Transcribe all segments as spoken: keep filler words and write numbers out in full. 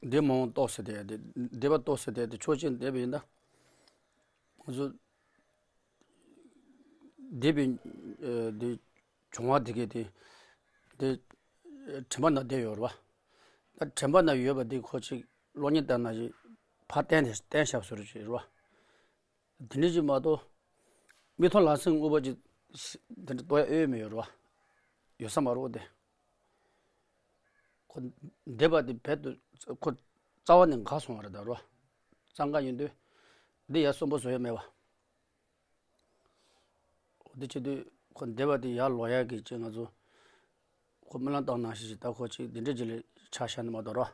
སྡེ་མང་པོ་གཏོགས་ཟེར་དེ་ཡ་དེ་སྡེ་པ་གཏོགས་ཟེར་དེ་ཡ་དེ་ཕྱོགས་གཅིག་འདེབས་པ་ཡིན་ན། ང་ཚོ་སྡེ་པའི་ཨ་དེ་བྱུང་བ་དེ་གས་དེ་དེ་དྲན་པ་ན་བསྡད་ཡོད་རེད་བ། ད་དྲན་པ་ན་ཡོད་པ་དེ་ཁོ་ཅིག་གློག་བརྙན་ལྟ་ན་ཞིག་ཕར་བསྟན་ནས་བསྟན་བཞག་བཟོ་འདྲ་ཅིག་རེད་བ། དེ་འདྲ་ཅིག་མ་གཏོགས་མིག་མཐོང་ལག་ཟིན་དངོས་པོ་ཅིག་དེ་འདྲ་ལྟོས་ཡ་ཨེ་མི་ཡོད་རེད་བ། ཡོད་ས་མ་རེད་བ་དེ། ཁོ་འདེབས་པ་དེ་རྦད་དེ་ཁོ་རྩ་བ་ནས་འགག་སོང་བ་རེད་ད་རོ། རྩ་འགག་ཡིན་དུས་འདི་ཡར་གསོན་པོ་བཟོ་ཡ་མེད་བ། འོ་དེ་བྱེད་དུས་ཁོ་འདེབས་པ་དེ་ཡར་ལོག་ཡ་གི་ཅིག་ང་ཚོ་ཁོ་སྨོན་ལམ་བཏང་ནང་བཞིན་ཅིག་ད་ཁོ་ཅིག་འདི་འདྲ་ཅིག་ལས་ཆ་བཞག་ནས་མ་གཏོགས་རོ།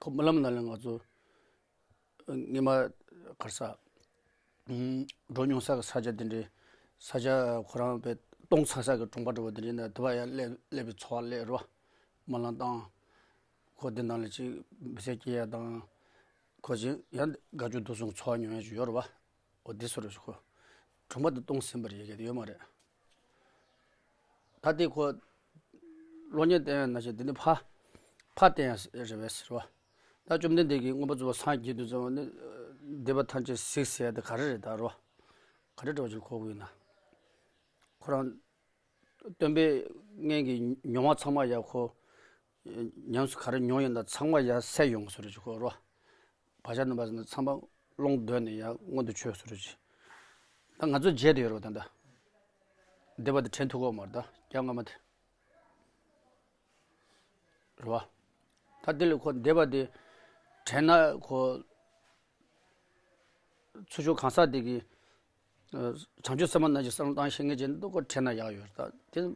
ཁོ་སྨོན་ལམ་ནང་ལ་ང་ཚོ་སྔོན་མ་གར་ས་འགྲོ་མྱོང་ས་གི་ས་ཆ་དེ་འདྲའི་ས་ཆ་ཁོ་རང་དཔེ་སྟོང་ཚ་ས་གི་གྲོང་པ་འདྲ་བོ་དེ་འདྲའི་ནང་དུ་བ་ཡང་སླེབས་སླེབས་པའི་འཚོ་བ་སླེབས་རོ། སྨོན་ལམ་བཏང་། ཁོ་དེ་ནང་ལ་ཅིག་མི་ཚེ་སྐྱེལ་ཡ་དང་། ཁོ་ཅིག་ཡང་དགའ་སྐྱིད་སྡུག་གསུམ་འཚོ་བ་མྱོང་ཡ་ཅིག་ཡོད་རེད་བ། འོ་དེ་སོ་རེ་ཞིག་ཁོ། གྲོང་པ་དེ་སྟོང་ཟིན་པར་ཡོད་ཀྱི་ཡོད་མ་རེད། ད་དེ་ཁོ། གློག་བརྙན་བསྟན་ཡ་ན་ཆེ་དེ་ནི་ཕ། ཕ་བསྟན་ཡ་རེད་བས་ཟེར་བ། ད་བཅོམ་ལྡན་འདས་ཀྱིས་མངོན་པར་རྫོགས་པར་སངས་རྒྱས་དུས་ཙམ་པ་ནི། སྡིག་པ་ཐམས་ཅད་གཟིགས་ཟེར་ཡ་དེ་ག་རེ་རེད་ད་རོ། ག་རེ་འདྲ་བ་ཞིག་གོ་དགོས་ཡིན་ན། ཁོ་རང་། སྟོན་པའི་སྔོན་གྱི་མྱོང་བ་ཚང་མ་ཡ་ཁོ། ཉམས་སུ་ག་རེ་མྱོང་ཡོད་ན་ཚང་མ་ཡར་སད་ཡོང་བཟོ་འདྲ་ཅིག་ཁོ་རོ། བག་ཆགས་རྣམ་པ་ཟེར་ན་ཚང་མ་ཀློང་བརྡོལ་ནས་ཡར་མངོན་དུ་བྱོས་བཟོ་འདྲ་ཅིག་ད་ང་ཚོ་བརྗེད་དུ་ཡོད་རེད་བ་ད་ལྟ། འདས་པ་དེ་དྲན་ཐུབ་ཀྱི་ཡོད་མ་རེད་ད་སྐྱབས་སྔ་མ་དེ། རེད་བ། ད་དེ་ལས་ཁོ་འདས་པ་དེ་དྲན་ན་ཁོ། ཚུར་ཕྱོགས་གང་ཟག་དེ་གིས། བྱང་ཆུབ་སེམས་དཔའ་རྣམས་ཀྱི་བསམ་བློ་བཏང་ཤེས་མཁན་ཅན་འདུག་གོ་དྲན་ན་ཡག་ཡོད་རེད་ད།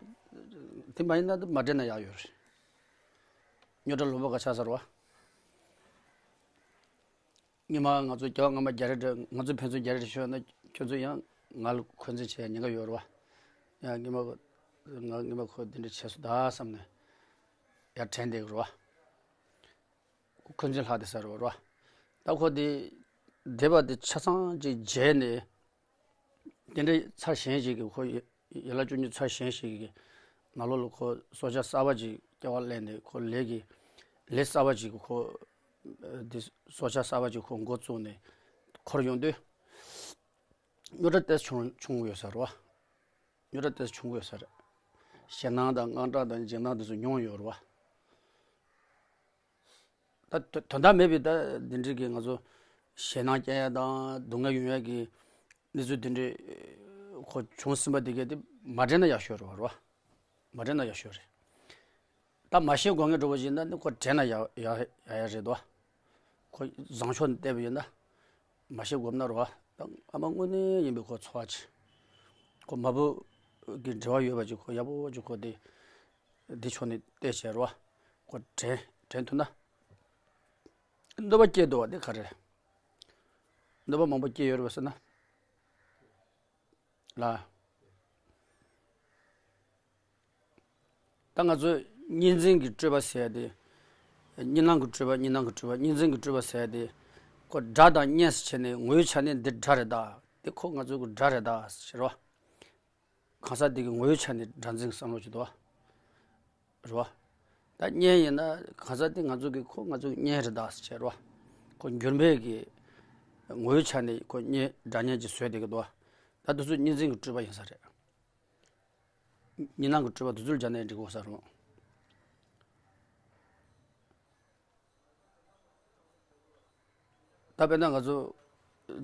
དེ་དེ་མ་ཡིན་ན་མ་དྲན་ན་ཡག་ཡོད་རེད། རྙོག་དྲ་ལོག་པ་ག་ཆགས་ས་རེད་བ། སྔོན་མ་ང་ཚོ་རྒྱལ་བ་སྔ་མ་རྒྱ་རི་འདྲ་ང་ཚོ་ཕན་ཚུན་རྒྱ་རི་འདྲ་ཤོད་ན་ཁྱོད་ཚོ་ཡང་ང་ལ་འཁོན་འཛིན་བྱེད་ཡ་ཉེན་ཁ་ཡོད་རེད་བ། ཡང་སྔོན་མ་ང་སྔོན་མ་ཁོ་འདི་འདྲ་བྱས་སོང་ད་བསམ་ནས་ཡར་དྲན་བསྡད་ཀྱི་རེད་བ། ཁོ་འཁོན་འཛིན་ལྷག་བསྡད་ས་རེད་བ། ད་ཁོ་འདི་འདས་པ་འདི་ཆ་ཚང་ཅིག་བརྗེད་ནས། དེ་འདྲའི་ཚར་གཞན་ཞིག་གིས་ཁོ་ཡི་ཡན་ལག་བཅུ་གཉིས་ཚར་གཞན་ཞིག་གི་ནང་ལོགས་ལ་ཁོ་སྲོག་ཆགས་གསར་པ་ཅིག་སྐྱེ་བ་ལེན་ནས་ཁོ་ལས་ཀྱི་ལས་གསར་པ་ཅིག་གི་ཁོ་འདི་སྲོག་ཆགས་གསར་པ་ཅིག་ཁོ་འགོ་བཙུགས་ནས་འཁོར་ཡོང་དུས་རྙོག་དྲ་ཏོག་ཙམ་བྱུང་བྱུང་ཡོད་ས་རེད་བ། རྙོག་དྲ་ཏོག་ཙམ་བྱུང་ཡོད་ས་རེད། ཞེད་སྣང་དང་དངངས་སྐྲག་དང་འཇིགས་སྣང་དེ་ཚོ་མྱོང་ཡོད་རེད་བ། ད་དོ་དོན་དག་མེད་པའི་ད་འདི་འདྲའི་གི་ང་ཚོ་ཞེད་སྣང་སྐྱེ་ཡ་དང་སྡུག་བསྔལ་ཡོང་ཡ་གི་གནས་ཚུལ་འདི་འདྲའི་ཁོ་བྱུང་ཟིན་པ་འདི་གས་དེ་མ་དྲན་ན་ཡག་ཤོས་རེད་བ། རེད་བ། མ་དྲན་ན་ཡག་ཤོས་རེད། ད་མ་ཤེས་དགོས་ངེས་འགྲོ་བ་ཞིག་ན་ནི་ཁོ་དྲན་ན་ཡག་ཡག་ཡག་ཡག་རེད་དོ། ཁོ་བཟང་ཕྱོགས་ནས་བལྟས་པ་ཡིན་ན། མ་ཤེས་དགོས་ན་རེད་བ། ད་ཨ་མ་དངོས་གནས་ཡིན་པའི་ཁོ་འཚོ་བ་ཅིག་ཁོ་མ་བུ་གི་འབྲེལ་བ་ཡོད་པ་ཅིག་ཁོ་ཡག་པོ་ཅིག་ཁོ་དེ། འདི་ཕྱོགས་ནས་བལྟས་བྱས་རོ། ཁོ་དྲན་དྲན་ཐུབ་ན། གནོད་པ་སྐྱེལ་འདུག་བ་འདི་ག་རེ། གནོད་པ་མང་པོ་སྐྱེལ་ཡོད་རེད་བ་ཟེར་ན། ལ། ད་ང་ཚོས་གཉིས་འཛིན་གྱི་སྤྲོས་པ་ཟེར་ཡ་དེ། གཉིས་སྣང་གི་སྤྲོས་པ་གཉིས་སྣང་གི་སྤྲོས་པ་གཉིས་འཛིན་གྱི་སྤྲོས་པ་ཟེར་ཡ་དེ། ཁོ་དགྲ་དང་གཉེན་ཟེར་བྱས་ནས་ངོ་བོའི་ཆ་ནས་འདི་དགྲ་རེད་ད། འདི་ཁོ་ང་ཚོ་གི་དགྲ་རེད་ད་ཟེར་བ། གང་ཟག་དེ་གི་ངོ་བོའི་ཆ་ནས་དགྲ་འཛིན་གྱི་བསམ་བློ་ཅིག་འདུག་བ། རེད་བ། ད་གཉེན་ཡིན་ན་གང་ཟག་དེ་ང་ཚོ་གི་ཁོ་ང་ཚོ་གི་གཉེན་རེད་ད་ཟེར་བ། ཁོ་འགྱུར་མེད་ཀྱི་ངོ་བོའི་ཆ་ནས་ཁོ་གཉེན་དགྲ་གཉེན་གྱི་བཟོས་བསྡད་ཀྱི་འདུག་བ། ད་དེ་ཚོ་གཉིས་འཛིན་གྱི་སྤྲོས་པ་ཡིན་ས་རེད། གཉིས་སྣང་གི་སྤྲོས་པ་དེ་ཚོ་ལ་སྦྱར་ནས་འགྲིག་གོ་ས་རེད། ད་དཔེར་ན་ང་ཚོ་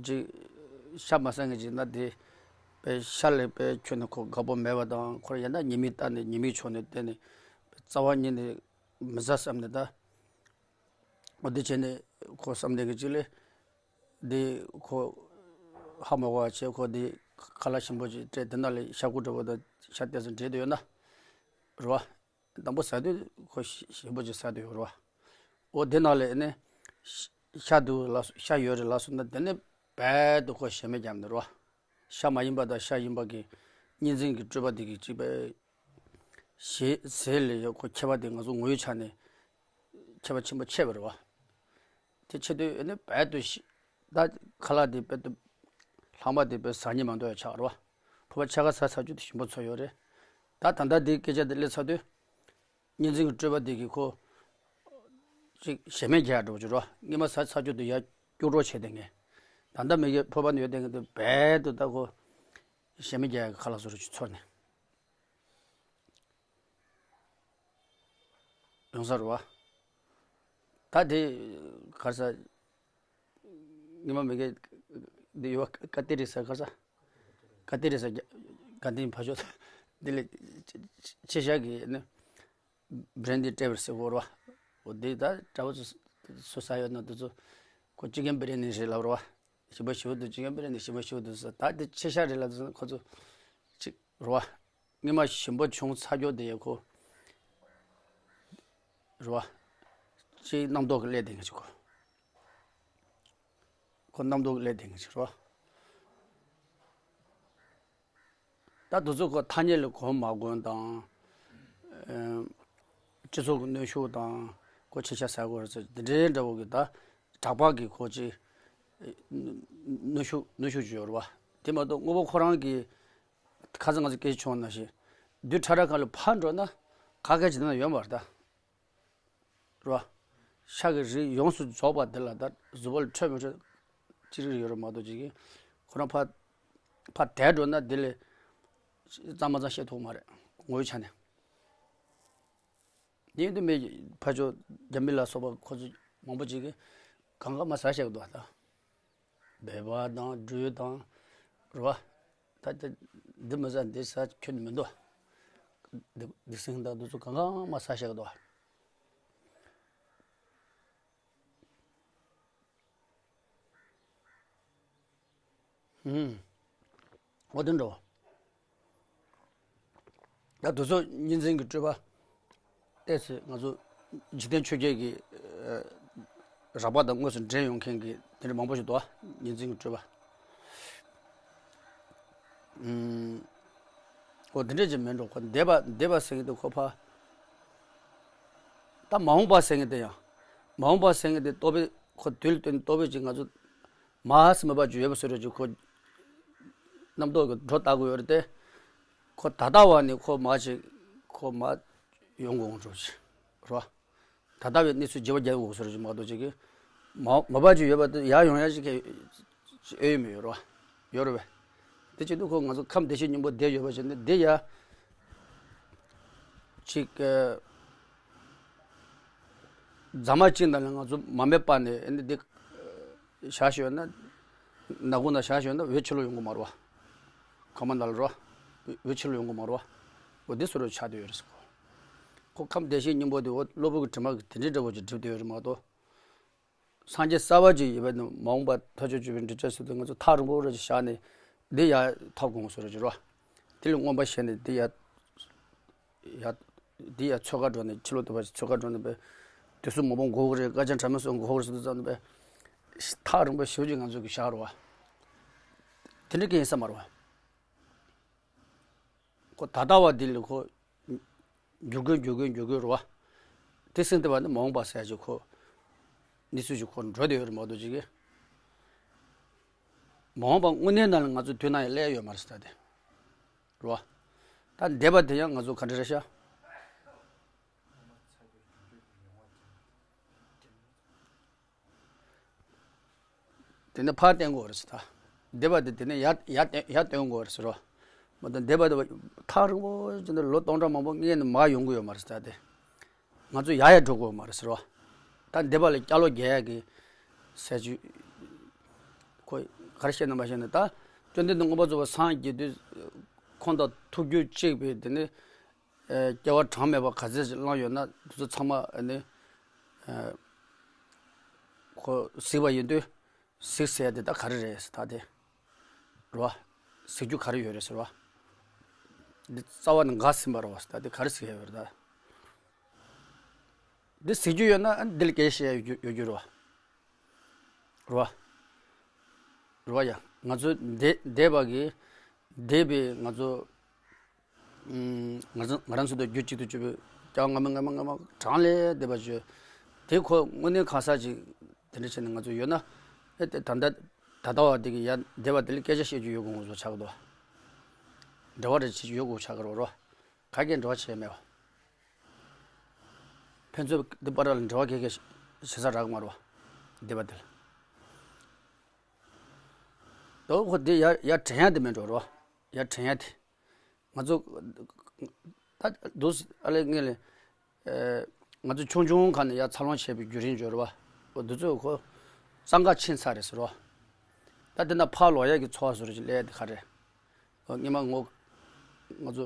ཅིག་ཤ་མ་ཟ་མཁན་ཅིག་ན་དེ་དཔེ་ཤ་ལ་དཔེ་ཁྱོན་ནས་ཁོ་དགའ་པོ་མེད་པ་དང་ཁོར་ཡང་ན་ཉེས་དམིགས་བལྟས་ནས་ཉེས་དམིགས་ཕྱོགས་ནས་བལྟས་ནས་རྩ་བ་ཉིད་ནས་མི་ཟ་བསམ་ནས་ད་འོ་དེ་བྱས་ནས་ཁོ་བསམ་གཏན་གྱི་ཅིག་ལས་དེ་ཁོ་ཧ་མ་གོ་བ་བྱས་ཁོ་དེ་ཁ་ལག་ཞིམ་པོ་ཅིག་སྤྲད་དེ་ན་ལས་ཤ་ཁུ་འདྲ་པོ་དང་ཤ་ཏོག་ཙམ་འདྲེས་དུ་ཡོད་ན་རེད་བ། དང་པོ་ཟ་དུས་ཁོ་ཞིམ་པོ་ཅིག་ཟ་དུ་ཡོད་རེད་བ། འོ་དེ་ནང་ལས་ནི་ཤ་འདུག་ལ་ཤ་ཡོད་རེད་ལ་སོང་ན་དེ་ནི་རྦད་དུ་ཁོ་ཞེ་མེད་རྒྱབ་ནས་རེད་བ། ཤ་མ་ཡིན་པ་དང་ཤ་ཡིན་པ་གི་གཉིས་འཛིན་གྱི་སྤྲོས་པ་དེ་གི་གཅིག་པའི་ཞེ་ཟས་ལས་ཡོད་ཁོ་ཁྱད་པར་དེ་ང་ཚོ་ངོ་བོའི་ཆ་ནས་ཁྱད་པར་ཆེན་པོ་ཆེ་བ་རེད་བ། དེ་ཆེ་དུས་ཨེ་ནི་རྦད་དུ་ཤི། ད་ཁ་ལག་དེ་རྦད་དུ་ལྷག་མ་དེ་རྦད་ཟ་སྙིང་མ་འདོད་ཡ་ཆགས་རེད་བ། ཕོར་པ་ཕྱེད་ཀ་ཟ་ཚར་རྒྱུ་དེ་ཞིམ་པོ་ཚོར་ཡོད་རེད། ད་ད་ལྟ་འདི་སྐད་ཆ་འདི་སླེབས་ཚར་དུས། གཉིས་འཛིན་གྱི་སྤྲོས་པ་འདི་གིས་ཁོ། ཅིག་གཞན་མའི་རྒྱལ་འགྲོ་བཅུག་རོ། སྔོན་མ་ཟ་ཚར་རྒྱུ་དེ་ཡར་སྐྱུག་བྲོ་བྱས་ཏེ་ངས། ད་ལྟ་མི་གི་ཕོར་པ་ནང་ཡོད་དེ་ངས་དེ་རྦད་དེ་ད་ཁོ། གཞན་མའི་རྒྱལ་གྱི་ཁ་ལག་བཟོ་རུ་ཅིག་ཚོར་ནས། ཡོང་ས་རེད་བ། ད་དེ་གར་ས། ཉི་མ་མི་གེ་འདི་ཡོད་བ། ཀ་ཏི་རི་ས་གར་ས། ཀ་ཏི་རི་ས་རྒྱ་དགའ་ལྡན་ཕ་ཤོ་འདི་ལས་ཆེ་ཤག་གི་ནི་བྷི་རན་ཌི་ཊེ་བལ་ཟེར་གོ་ར་བ། འོ་འདི་ད་གྲྭ་བ་ཚོ་སུ་ས་ཡོད་ན་དེ་ཚོ་ཁོ་ཅི་ཀན་བྷི་རི་ཡ་ནི་རེད་ལབ་ར་བ། ཞིམ་པོ་ཞིམ་པོ་འདུག་ཅི་ཀན་བྷི་རི་ཡ་ནི་ཞིམ་པོ་ཞིམ་པོ་འདུག་ཟེར། ད་འདི་ཆེ་ཤག་རེད་ལབ་དུས་ཁོ་ཚོ་ཅིག་ར་བ། སྔོན་མ་ཞིམ་པོ་བྱུང་ཚར་རྒྱུ་དེ་ཡང་ཁོ། རེད་བ། ཅིག་རྣམ་རྟོག་གི་སླེབས་བསྡད་མཁན་ཅིག་ཁོ། ཁོ་རྣམ་རྟོག་གི་སླེབས་བསྡད་མཁན་ཅིག་རེད་བ། ད་དེ་ཚོ་ཁོ་ཐ་སྙད་ལ་གོ་མ་གོ་དང་། ཨེམ། སྤྱི་ཚོགས་ཀྱི་གནོན་ཤུགས་དང་། ཁོ་ཆེ་ཆ་ཟ་དགོས་རེད་ཟེར་དེ་འདྲའི་འདྲ་བོ་གི་ད། དྲག་པ་གི་ཁོ་ཅིག་གནོན་ཤུགས་གནོན་ཤུགས་ཅིག་ཡོད་རེད་བ། དེ་མ་གཏོགས་དངོས་པོ་ཁོ་རང་གི། ཁ་སང་ང་ཚོ་སྐད་ཆ་བྱུང་བ་ནང་བཞིན། བདུན་ཕྲག་རེ་ཁ་ལ་ཕར་འགྲོ་ན་ག་གེ་ཅིག་ན་ཡོད་མ་རེད་ད། རེད་བ། ཤ་གི་རིགས་ཡོངས་སུ་རྫོགས་པ་དེ་ལ་ད་གཟུགས་པོ་ལ་འཕྲོད་མི་འཕྲོད་ཅི་རིགས་ཡོད་རེད་མ་གཏོགས་ཅིག་གིས་ཁོ་རང་ཕར་ཕར་དེད་འགྲོ་ན་དེ་ལས་གཙང་མ་གཙང་བཤད་ཐུབ་མ་རེད། ངོ་བོའི་ཆ་ནས། ཡིན་དུས་མི་ཕར་ཕྱོགས་རྒྱ་མི་ལ་སོགས་པ་ཁོ་ཚོ་མང་པོ་ཅིག་གིས་གང་ག་མ་ཟ་བཤད་གི་འདུག་ད། སྦལ་པ་དང་སྦྲུལ་དང་། རེད་བ། ད་ལྟ་འདི་མི་ཟ་འདི་ཟ་ཁྱོན་ནས་མི་འདུག་འདི་འདི་སེང་དང་འདི་ཚོ་གང་གང་མ་ཟ་བཤད་གི་འདུག་ཧུམ། འོ་དེ་འདྲ་བ། ད་དེ་ཚོ་གཉིས་འཛིན་གྱི་སྤྲོས་པ། ཏོག་ཙམ་ང་ཚོ་འཇིག་རྟེན་ཆོས་བརྒྱད་ཀྱི་ཨ། རགས་པ་དང་དངོས་སུ་འདྲེས་ཡོང་མཁན་གྱི་དེ་འདྲ་མང་པོ་ཞིག་འདུག་ཨ། གཉིས་འཛིན་གྱི་སྤྲོས་པ། ཨུམ། འོ་དེ་འདྲས་ཅིག་མིན་འགྲོ། ཁོ་འདས་པ་འདས་པ་ཟེར་མཁན་དེ་ཁོ་ཕ། ད་མ་འོངས་པ་ཟེར་མཁན་དེ་ཡང་། མ་འོངས་པ་ཟེར་མཁན་དེ་རྟོག་པས་ཁོ་དུས་ལ་བརྟེན་རྟོག་པས་ཅིག་ང་ཚོ། མ་ཧ་སི་མ་པ་ཅིག་ཡོད་པ་བཟོ་འདྲ་ཅིག་ཁོ། རྣམ་རྟོག་གི་སྒྲོ་བཏགས་དགོས་ཡོད་རེད་དེ། ཁོ་ད་ལྟ་བ་ནས་ཁོ་མ་ཅིག་ཁོ་མ་ཡོང་དགོས་འགྲོ་ཅིག་རོ། ད་ལྟ་བའི་གནས་ཚུལ་བརྗེ་བ་རྒྱག་དགོས་ཟེར་གྱི་མ་གཏོགས་ཅིག་གིས། མ་མ་པ་ཅིག་ཡོད་པ་དེ་ཡར་ཡོང་ཡ་ཅིག་གི་ཨེ་ཡོད་མི་ཡོད་རོ། ཡོད་རེད་པས། དེ་བྱེད་དུས་ཁོ་ང་ཚོ་ཁམས་བདེ་གཤེགས་སྙིང་པོ་བསྡད་ཡོད་པ་བྱས་ནས་འདི་ཡ། ཅིག་གི། རྫ་མ་གཅིག་ནང་ལ་ང་ཚོ་མ་མེད་པ་ནས་ཨེ་འདི་བཞག་ཤོད་ན། ནག་ཁུང་ནང་བཞག་ཤོད་ན་འོད་ཕྱི་ལོགས་ཡོང་གི་མ་རེད་བ། ཁང་པ་ནང་ལ་རོ། འོད་ཕྱི་ལོགས་ཡོང་གི་མ་རེད་བ། འོ་འདི་བཟོ་འདྲ་ཆགས་བསྡད་ཡོད་རེད་ཟེར་གོ། ཁོ་ཁམས་བདེ་གཤེགས་སྙིང་པོ་དེ་འོ་གློ་བུར་གྱི་དྲི་མ་གི་དེ་འདྲའི་འདྲ་བོ་ཅིག་སྒྲིབ་བསྡད་ཡོད་རེད་མ་གཏོགས། སངས་རྒྱས་གསར་བ་ཅིག་ཡོད་པ་ནི་མ་འོངས་པ་ཐག་ཆོད་ཆོད་པའི་འགྲུབ་བྱ་ཟེར་དུས་ང་ཚོ་ཐག་རིང་པོ་རེ་ཅིག་བཞག་ནས་འདི་ཡར་ཐོབ་དགོས་ཟེར་རོ་ཅིག་རོ། དེ་ལས་མངོན་པ་བཞེས་ནས་འདི་ཡར། ཡར། འདི་ཡར་ཚོད་ཁ་འགྲོ་ནས་ཕྱི་ལོགས་དུ་བ་ཞིག་ཚོད་ཁ་འགྲོ་ནས་པས། དུས་སུ་མ་བོང་གོ་གི་རེད། ཀ་ཅན་དྲ་མི་སོང་གོ་གི་རེད་ཟེར་དུས་ཙམ་ནས་པས། ཐག་རིང་པོ་ཞེ་པོ་ཅིག་ང་ཚོ་གི་བཞག་རོ་བ། དེ་འདྲ་གི་ཡིན་ས་མ་རེད་བ། ཁོ་ད་ལྟ་བ་འདི་ལ་ཁོ། འགྱུར་དགོས་འགྱུར་དགོས་འགྱུར་དགོས་རོ་བ། དེ་སེམས་ཏེ་བ་ནི་མ་འོངས་པ་ཟེར་ཡ་ཅིག་ཁོ། གནས་ཚུལ་ཅིག་ཁོ་འགྲོ་བསྡད་ཡོད་རེད་མ་གཏོགས་ཅིག་གི། མ་འོངས་པ་དངོས་གནས་ནང་ལ་ང་ཚོ་དུས་ནང་ཡང་སླེབས་ཡོད་མ་རེད་ཟེར་ད་དེ། རོ། ད་འདས་པ་དེ་ཡང་ང་ཚོ་ག་འདྲ་རེད་ཤག་དེ་ནས་ཕར་བསྟན་དགོས་རེད་ཟེར་ད། འདས་པ་དེ་དེ་ནས་ཡར་ཡར་བསྟན་ཡར་བསྟན་དགོས་རེད་ཟེར་རོ། མ་གཏོགས་འདས་པ་དེ་ཐག་རིང་པོ་ཅིག་ནས་ལོ་སྟོང་ཕྲག་མང་པོ་སྔོན་ནས་མར་ཡོང་གི་ཡོད་མ་རེད་ཟེར་ད་དེ། ང་ཚོ་ཡར་ཡར་འགྲོ་དགོས་མ་རེད་ཟེར་རོ། ད་འདས་པ་ལ་སྐྱ་ལོ་རྒྱག་ཡག་གི་ཟེར་རྒྱུ། ཁོས་ག་རེ་བཤད་ན་མ་བཤད་ན་ད། བཅོམ་ལྡན་འདས་མངོན་པར་རྫོགས་པར་སངས་རྒྱས་དུས། ཁོང་དང་ཐུགས་རྒྱུད་གཅིག་པའི་དེ་ནི། ཨེ། སྐྱེ་བ་གྲངས་མེད་པ་ག་ཚད་ཅིག་བླངས་ཡོད་ན་དེ་ཚོ་ཚང་མ་ཨ་ནི། ཨེ། ཁོ་གཟིགས་པ་ཡིན་དུས། གཟིགས་ཟེར་ཡ་དེ་ད་ག་རེ་རེད་ཟེར་ད་དེ། རེད་བ། གཟིགས་རྒྱུ་ག་རེ་ཡོད་རེད་ཟེར་བ། འདི་རྩ་བ་ནས་འགའ་ཟིན་པ་རེད་བ་ཟེར་ད་དེ་ག་རེ་གཟིགས་ཡ་ཡོད་རེད་ད། འདི་གཟིགས་རྒྱུ་ཡོད་ན་ཨ་ནི་འདི་ལ་སྐད་ཆ་བཤད་ཡ་ཡོད་རྒྱུ་ཡོད་རྒྱུ་རེད་བ། རེད་བ། རེད་བ་ཡ། ང་ཚོ་འདས་འདས་པ་གི་འདས་པའི་ང་ཚོ། ང་རང་ང་རང་ཚོ་དང་རྒྱུད་གཅིག་ཏུ་གྱུར་པའི་སྐྱེ་བ་སྔ་མ་སྔ་མ་སྔ་མ་གྲངས་ལས་འདས་པ་བརྗོད། དེ་ཁོ་དངོས་གནས་གང་ཟག་ཅིག་དེ་འདྲ་བྱས་ནས་ང་ཚོ་ཡོད་ན། ཨེ་དེ་ད་ལྟ་ད་ལྟ་བ་དེ་གི་ཡ་འདས་པ་དེ་ལ་སྐད་ཆ་བཤད་རྒྱུ་ཡོད་དགོས་ངོ་ཚོ་ཆགས་ཀྱི་འདུག་འབྲེལ་བ་རེ་བྱེད་རྒྱུ་ཡོད་དགོས་ཆགས་ཀྱི་རེད་རོ། ག་གེ་འབྲེལ་བ་བྱས་མེད་པ། ཕན་ཚུན་འདི་བར་ལ་འབྲེལ་བ་ག་གེ་བྱེད་ས་རག་མ་རེད་པ། སྡེ་པ་དེ་ལ། དོ་ཁོ་དེ་ཡ་ཡ་དྲན་ཡ་དེ་མེད་འགྲོ་རེད་པ། ཡ་དྲན་ཡ་དེ། ང་ཚོ་ད་འདུག་ཨ་ལས་ངས་ལས། ཨེ། ང་ཚོ་ཆུང་ཆུང་ག་ནས་ཡ་འཚར་ལོངས་བྱས་པའི་བརྒྱུད་རིམ་བརྗོད་རེད་པ། འོ་འདི་ཚོ་ཁོ་གཙང་ཁ་ཕྱིན་ཚར་རེད་ཟེར་རོ། ད་དེ་ན་ཕར་ལོག་ཡ་གི་འཚོ་བ་བཟོ་རེ་ཅིག་སླེབས་ཡ་དེ་ག་རེད། འོ་སྔོན་མ་ངོ་ང་ཚོ་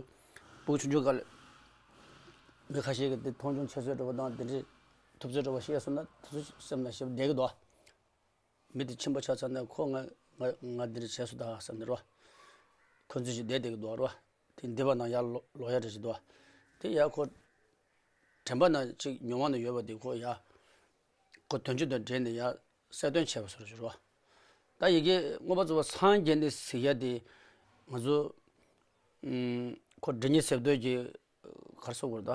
ཕྲུ་གུ་ཆུང་ཆུང་སྒང་ལ་མི་ཁ་ཤས་ཀྱིས་དེ་མཐོང་ཆུང་ཆེ་བཟོ་འདྲ་པོ་དང་དེ་འདྲའི་ཐུབ་ཚོད་འདྲ་པོ་བཤད་སོང་ན་དེ་ཚོ་སེམས་ལ་ཞེ་པོ་བསྡད་ཀྱི་འདུག་མི་དེ་ཕྱིན་པ་ཆགས་ཚར་ན་ཁོ་ང་ང་ང་འདི་འདྲ་བྱས་སོང་ད་བསམ་ནས་རོ། ཁོ་ཚོ་ཞིག་བསྡད་བསྡད་ཀྱི་འདུག་རོ། དེ་འདི་པ་ནང་ཡར་ལོ་ལོག་ཡ་འདྲ་ཞིག་འདུག་དེ་ཡ་ཁོ་དྲན་པ་ན་ཅིག་མྱོང་བ་ན་ཡོད་པ་དེ་ཁོ་ཡ། ཁོ་དོན་སྤྱི་དང་འབྲེལ་ནས་ཡ་གསལ་སྟོན་བྱས་པ་བཟོ་འདྲ་ཞིག་རོ། ད་ཡི་གེ་མངོན་པ་རྫོགས་པ་སངས་རྒྱས་ནས་གཟིགས་ཡ་དེ་ང་ཚོ་ཁོ་སྒྲ་སྙན་གསལ་སྟོན་གྱི་གར་སོགས་པར་ད།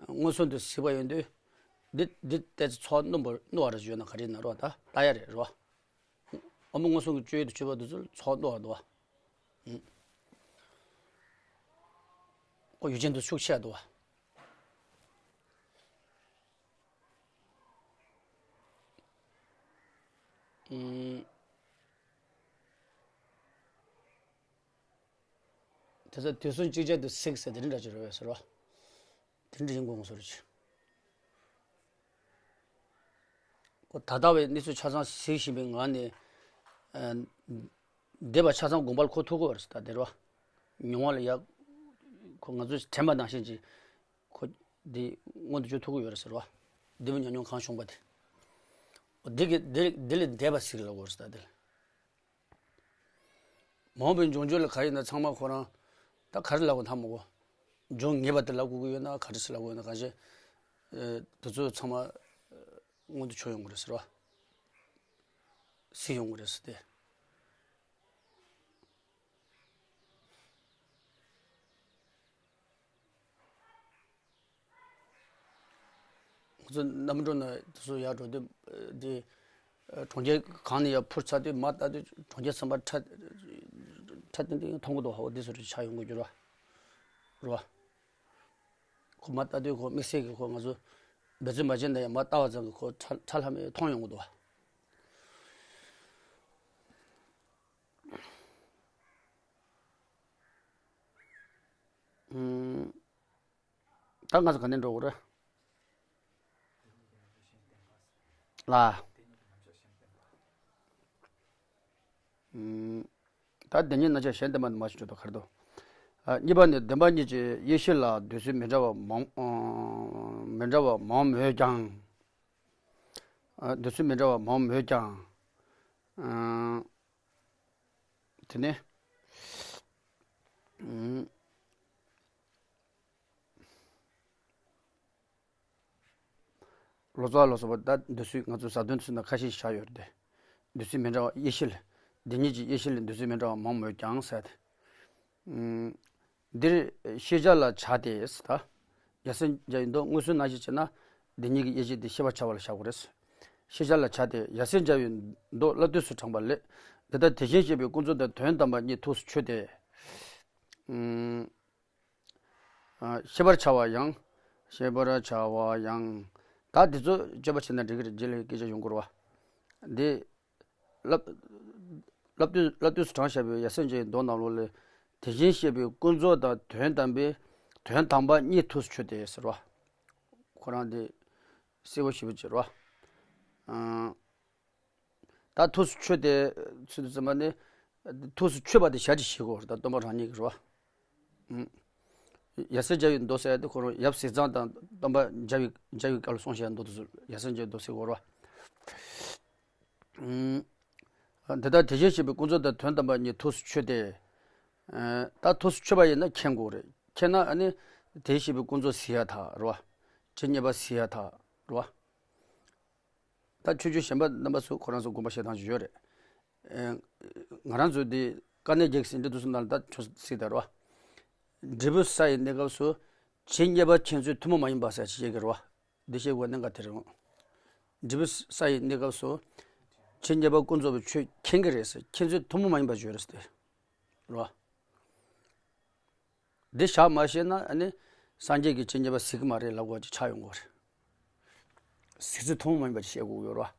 མངོན་སུམ་དུ་གཟིགས་པ་ཡོང་དུས། འདི་འདི་ལྟས་ཚོ་ཚོགས་རྣོན་པོ་རྣོ་བ་རེ་ཡོད་ན་ག་རེ་ན་རོ་ད་ལྟ་ཡ་རེད་རོ། འོ་མ་མངོན་སུམ་གྱི་སྤྱོད་ཡུལ་དུ་གྱུར་པ་འདི་ཚོ་ཚོགས་རྣོ་བ་འདུག་བ། ཁོ་ཡུལ་ཅན་དུ་ཤུགས་ཆེ་བ་འདུག་བ། དེ་ཚོ་དུས་གསུམ་གཅིག་ཅར་དུ་གཟིགས་ཟེར་དེ་རིང་འདྲ་ཅིག་རེད་བས་ཟེར་བ། དེ་འདྲ་ཡིན་དགོངས་སོ་རེ་ཆེ། ཁོ་ད་ལྟ་བའི་གནས་ཚུལ་ཆ་ཚང་གཟིགས་བཞིན་པའི་ངང་ནས། ཨ། འདས་པ་ཆ་ཚང་དགོངས་པར་འཁོར་ཐུབ་ཀྱི་ཡོད་རེད་ཟེར་ད་དེ་རེད་བ། མྱོང་བ་ལ་ཡ། ཁོ་ང་ཚོས་དྲན་པ་ནང་བཞིན་གྱི། ཁོ། འདི་མངོན་དུ་གྱུར་ཐུབ་ཀྱི་ཡོད་རེད་ཟེར་བ། འདས་པའི་ཉམས་མྱོང་གང་བྱུང་པ་དེ། འདི་གི་འདི་འདི་ལས་འདས་པ་ཟེར་ལབ་དགོས་རེད་ཟེར་ད་དེ་ལ། མ་འོངས་པའི་འབྱུང་འགྱུར་ལ་ག་རེ་ཡིན་ན་ཚང་མ་ཁོ་རང་། ད་ག་རེ་ལབ་དགོས་ཐག་མ་གོ། འབྱུང་ངེས་པ་དེ་ལབ་དགོས་ཀྱི་ཡོད་ན་ག་རེ་ཟེར་ལབ་དགོས་ཡོད་ན་ག་ཞེས། ཨེ། དེ་ཚོ་ཚང་མ། ཨེ། མངོན་དུ་གྱུར་ཡོང་གི་རེད་ཟེར་བ། གཟིགས་ཡོང་གི་རེད་ཟེར་ཏེ། ང་ཚོ་གནམ་གྲུ་ནང་དེ་ཚོ་ཡར་འགྲོ་དུས་འདི་གྲོང་ཁྱེར་གང་ནས་ཡར་འཕུར་ཚར་དུས་མར་ལྟ་དུས་གྲོང་ཁྱེར་ཚང་མ་ཁྲ་ཁྲ་ཏིང་ཏིང་མཐོང་གི་འདུག་ཧོ་འདི་ཚོ་རེ་ཆགས་ཡོང་གི་འགྱུར་བ་རེད་བ། ཁོ་མར་ལྟ་དུས་ཁོ་དམིགས་བསལ་གྱི་ཁོ་ང་ཚོ་འབད་བརྩོན་མ་བྱས་ན་ཡང་མར་ལྟ་བ་ཙམ་གྱིས་ཁོ་ཁྲ་ཁྲ་ལྷམ་མཐོང་ཡོང་གི་འདུག་བ། ཨུམ། ད་ང་ཚོ་ག་ནས་འགྲོ་དགོས་རེད། ལ། ཨུམ། ད་བདེན་གཉིས་རྣམ་གཞག་གཞན་བསྟན་པ་མ་ཞིག་འགྲོ་དོ་གར་དོ། ཨ། གཉིས་པ་ནི་བདེན་པ་གཉིས་ཀྱི་དབྱེ་གཞི་ལ་འདོད་ཚུལ་མི་འདྲ་བ་མང་། ཨ། མི་འདྲ་བ་མང་མོད་ཀྱང་། ཨ། འདོད་ཚུལ་མི་འདྲ་བ་མང་མོད་ཀྱང་། ཨ། དེ་ནས། ཨུམ། ལོ་ཙཱ་ལ་སོགས་པ་ད་འདོད་ཚུལ་ང་ཚོ་ཟབ་དོན་དུ་ན་ཁ་ཤས་ཤིག་ཆགས་ཡོད་རེད་དེ། འདོད་ཚུལ་མི་འདྲ་བ་དབྱེ་གཞི་ལ། འདི་ཉིད་ཀྱི་དབྱེ་གཞི་ལ་འདོད་ཚུལ་མི་འདྲ་བ་མང་མོད་ཀྱང་ཟེར་ཏེ། ཨུམ། འདིར་ཤེས་བྱ་ལ་བྱ་སྟེ་ཟེར་ད། ཡ་སེར་འཇའ་བའི་མདོ་མངོན་སུམ་ནང་བཞིན་བྱས་ན། འདི་ཉིད་ཀྱི་དབྱེ་གཞི་དེ་ཤེས་པར་བྱ་བ་ལ་བཞག་དགོས་རེད། ཤེས་བྱ་ལ་བྱ་སྟེ་ཡ་སེར་འཇའ་བའི་མདོ་བསླབ་བཏུས་སུ་དྲངས་པ་ལས། འདི་ལྟར་དེ་བཞིན་གཤེགས་པའི་ཀུན་རྫོབ་དང་དོན་དམ་པ་གཉིས་ཐུགས་སུ་ཆུད་དེ། ཨུམ། ཨ། ཤེས་པར་བྱ་བ་ཡང་། ཤེས་པར་བྱ་བ་ཡང་། ད་འདི་ཚོ་དཔྱད་པ་བྱས་ན་འགྲིག་གི་རེད། རྗེས་ལ་སྐད་ཆ་ཡོང་གི་རེད་བ། འདི། བསླབ། བསླབ་བཏུས་བསླབ་བཏུས་སུ་དྲངས་བཞག་པའི་ཡ་སེར་འཇའ་བའི་མདོ་ནང་ལོགས་ལས། དེ་བཞིན་གཤེགས་པའི་ཀུན་རྫོབ་དང་དོན་དམ་པའི་དོན་དམ་པ་གཉིས་ཐུགས་སུ་ཆུད་དེ་ཟེར་བ། ཁོ་རང་འདི་གསལ་པོ་ཞེ་པོ་ཅིག་རེད་བ། ཨང་། ད་ཐུགས་སུ་ཆུད་དེ་ཚུལ་དུ་བརྩམས་པ་ནི། ཐུགས་སུ་ཆུད་པ་དེ་ཞལ་གྱིས་བཞེས་དགོས་རེད་ད་སྟོན་པ་རང་ཉིད་ཀྱིས་རེད་བ། ཡ་སེར་འཇའ་བའི་མདོ་ཟེར་ཡ་དེ་ཁོ་རང་ཡབ་ཟས་གཙང་དང་སྟོན་པ་འཇའ་བའི་འཇའ་བའི་བཀའ་ལ་གསུངས་བཞག་མདོ་དེ་ཚོ་ཡ་སེར་འཇའ་བའི་མདོ་ཟེར་དགོས་རེད་བ། འདི་ལྟར་དེ་བཞིན་གཤེགས་པའི་ཀུན་རྫོབ་དང་དོན་དམ་པ་གཉིས་ཐུགས་སུ་ཆུད་དེ། ད་ཐུགས་སུ་ཆུད་པ་ཡིན་ན་མཁྱེན་དགོས་རེད། མཁྱེན་ན་ཨ་ནི་དེ་བཞིན་གཤེགས་པའི་ཀུན་རྫོབ་གཟིགས་ཡ་ད་རེད་བ། ཇི་སྙེད་པ་གཟིགས་ཡ་ད་རེད་བ། ད་ཆོས་བརྒྱུད་གཞན་པ་རྣམ་པ་ཚོ་ཁོ་རང་ཚོ་དགོངས་པ་བཞེས་སྟངས་ཅིག་ཡོད་རེད། ཨེ། ང་རང་ཚོ་འདི་དཀའ་གནད་བརྒྱད་ཀྱི་ཟིན་བྲིས་འདི་ཚོ་ནང་ལ་ད་ཆོས་སྲིད་དར་བ། འབྲས་བུ་ས་ཡི་གནས་སྐབས་སུ་ཇི་སྙེད་པ་མཁྱེན་ཚུལ་ཐུན་མོང་མ་ཡིན་པ་ཟེར་ཅིག་བཤད་ཀྱི་རེད་བ། འདི་བཤད་དགོས་གནད་འགག་དེ་རེད། འབྲས་བུ་ས་ཡི་གནས་སྐབས་སུ་ཇི་སྙེད་པ་ཀུན་རྫོབ་པའི་ཆོས་མཁྱེན་གྱི་རེད་ཟེར། མཁྱེན་ཚུལ་ཐུན་མོང་མ་ཡིན་པ་བརྗོད་རེད་ཟེར་ཏེ། རེད་བ། འདི་བཞག་མ་ཤེས་ན་ཨ་ནི་སངས་རྒྱས་ཀྱི་སྤྱན་གཉིས་པ་གཟིགས་ཀྱི་མ་རེད་ལབ་དགོས་ཅིག་ཆགས་ཡོང་གི་རེད། གཟིགས་ཚུལ་མཐོང་མ་ཡིན་པ་ཅིག་བཤད་དགོས་ཀྱི་ཡོད་རེད་བ།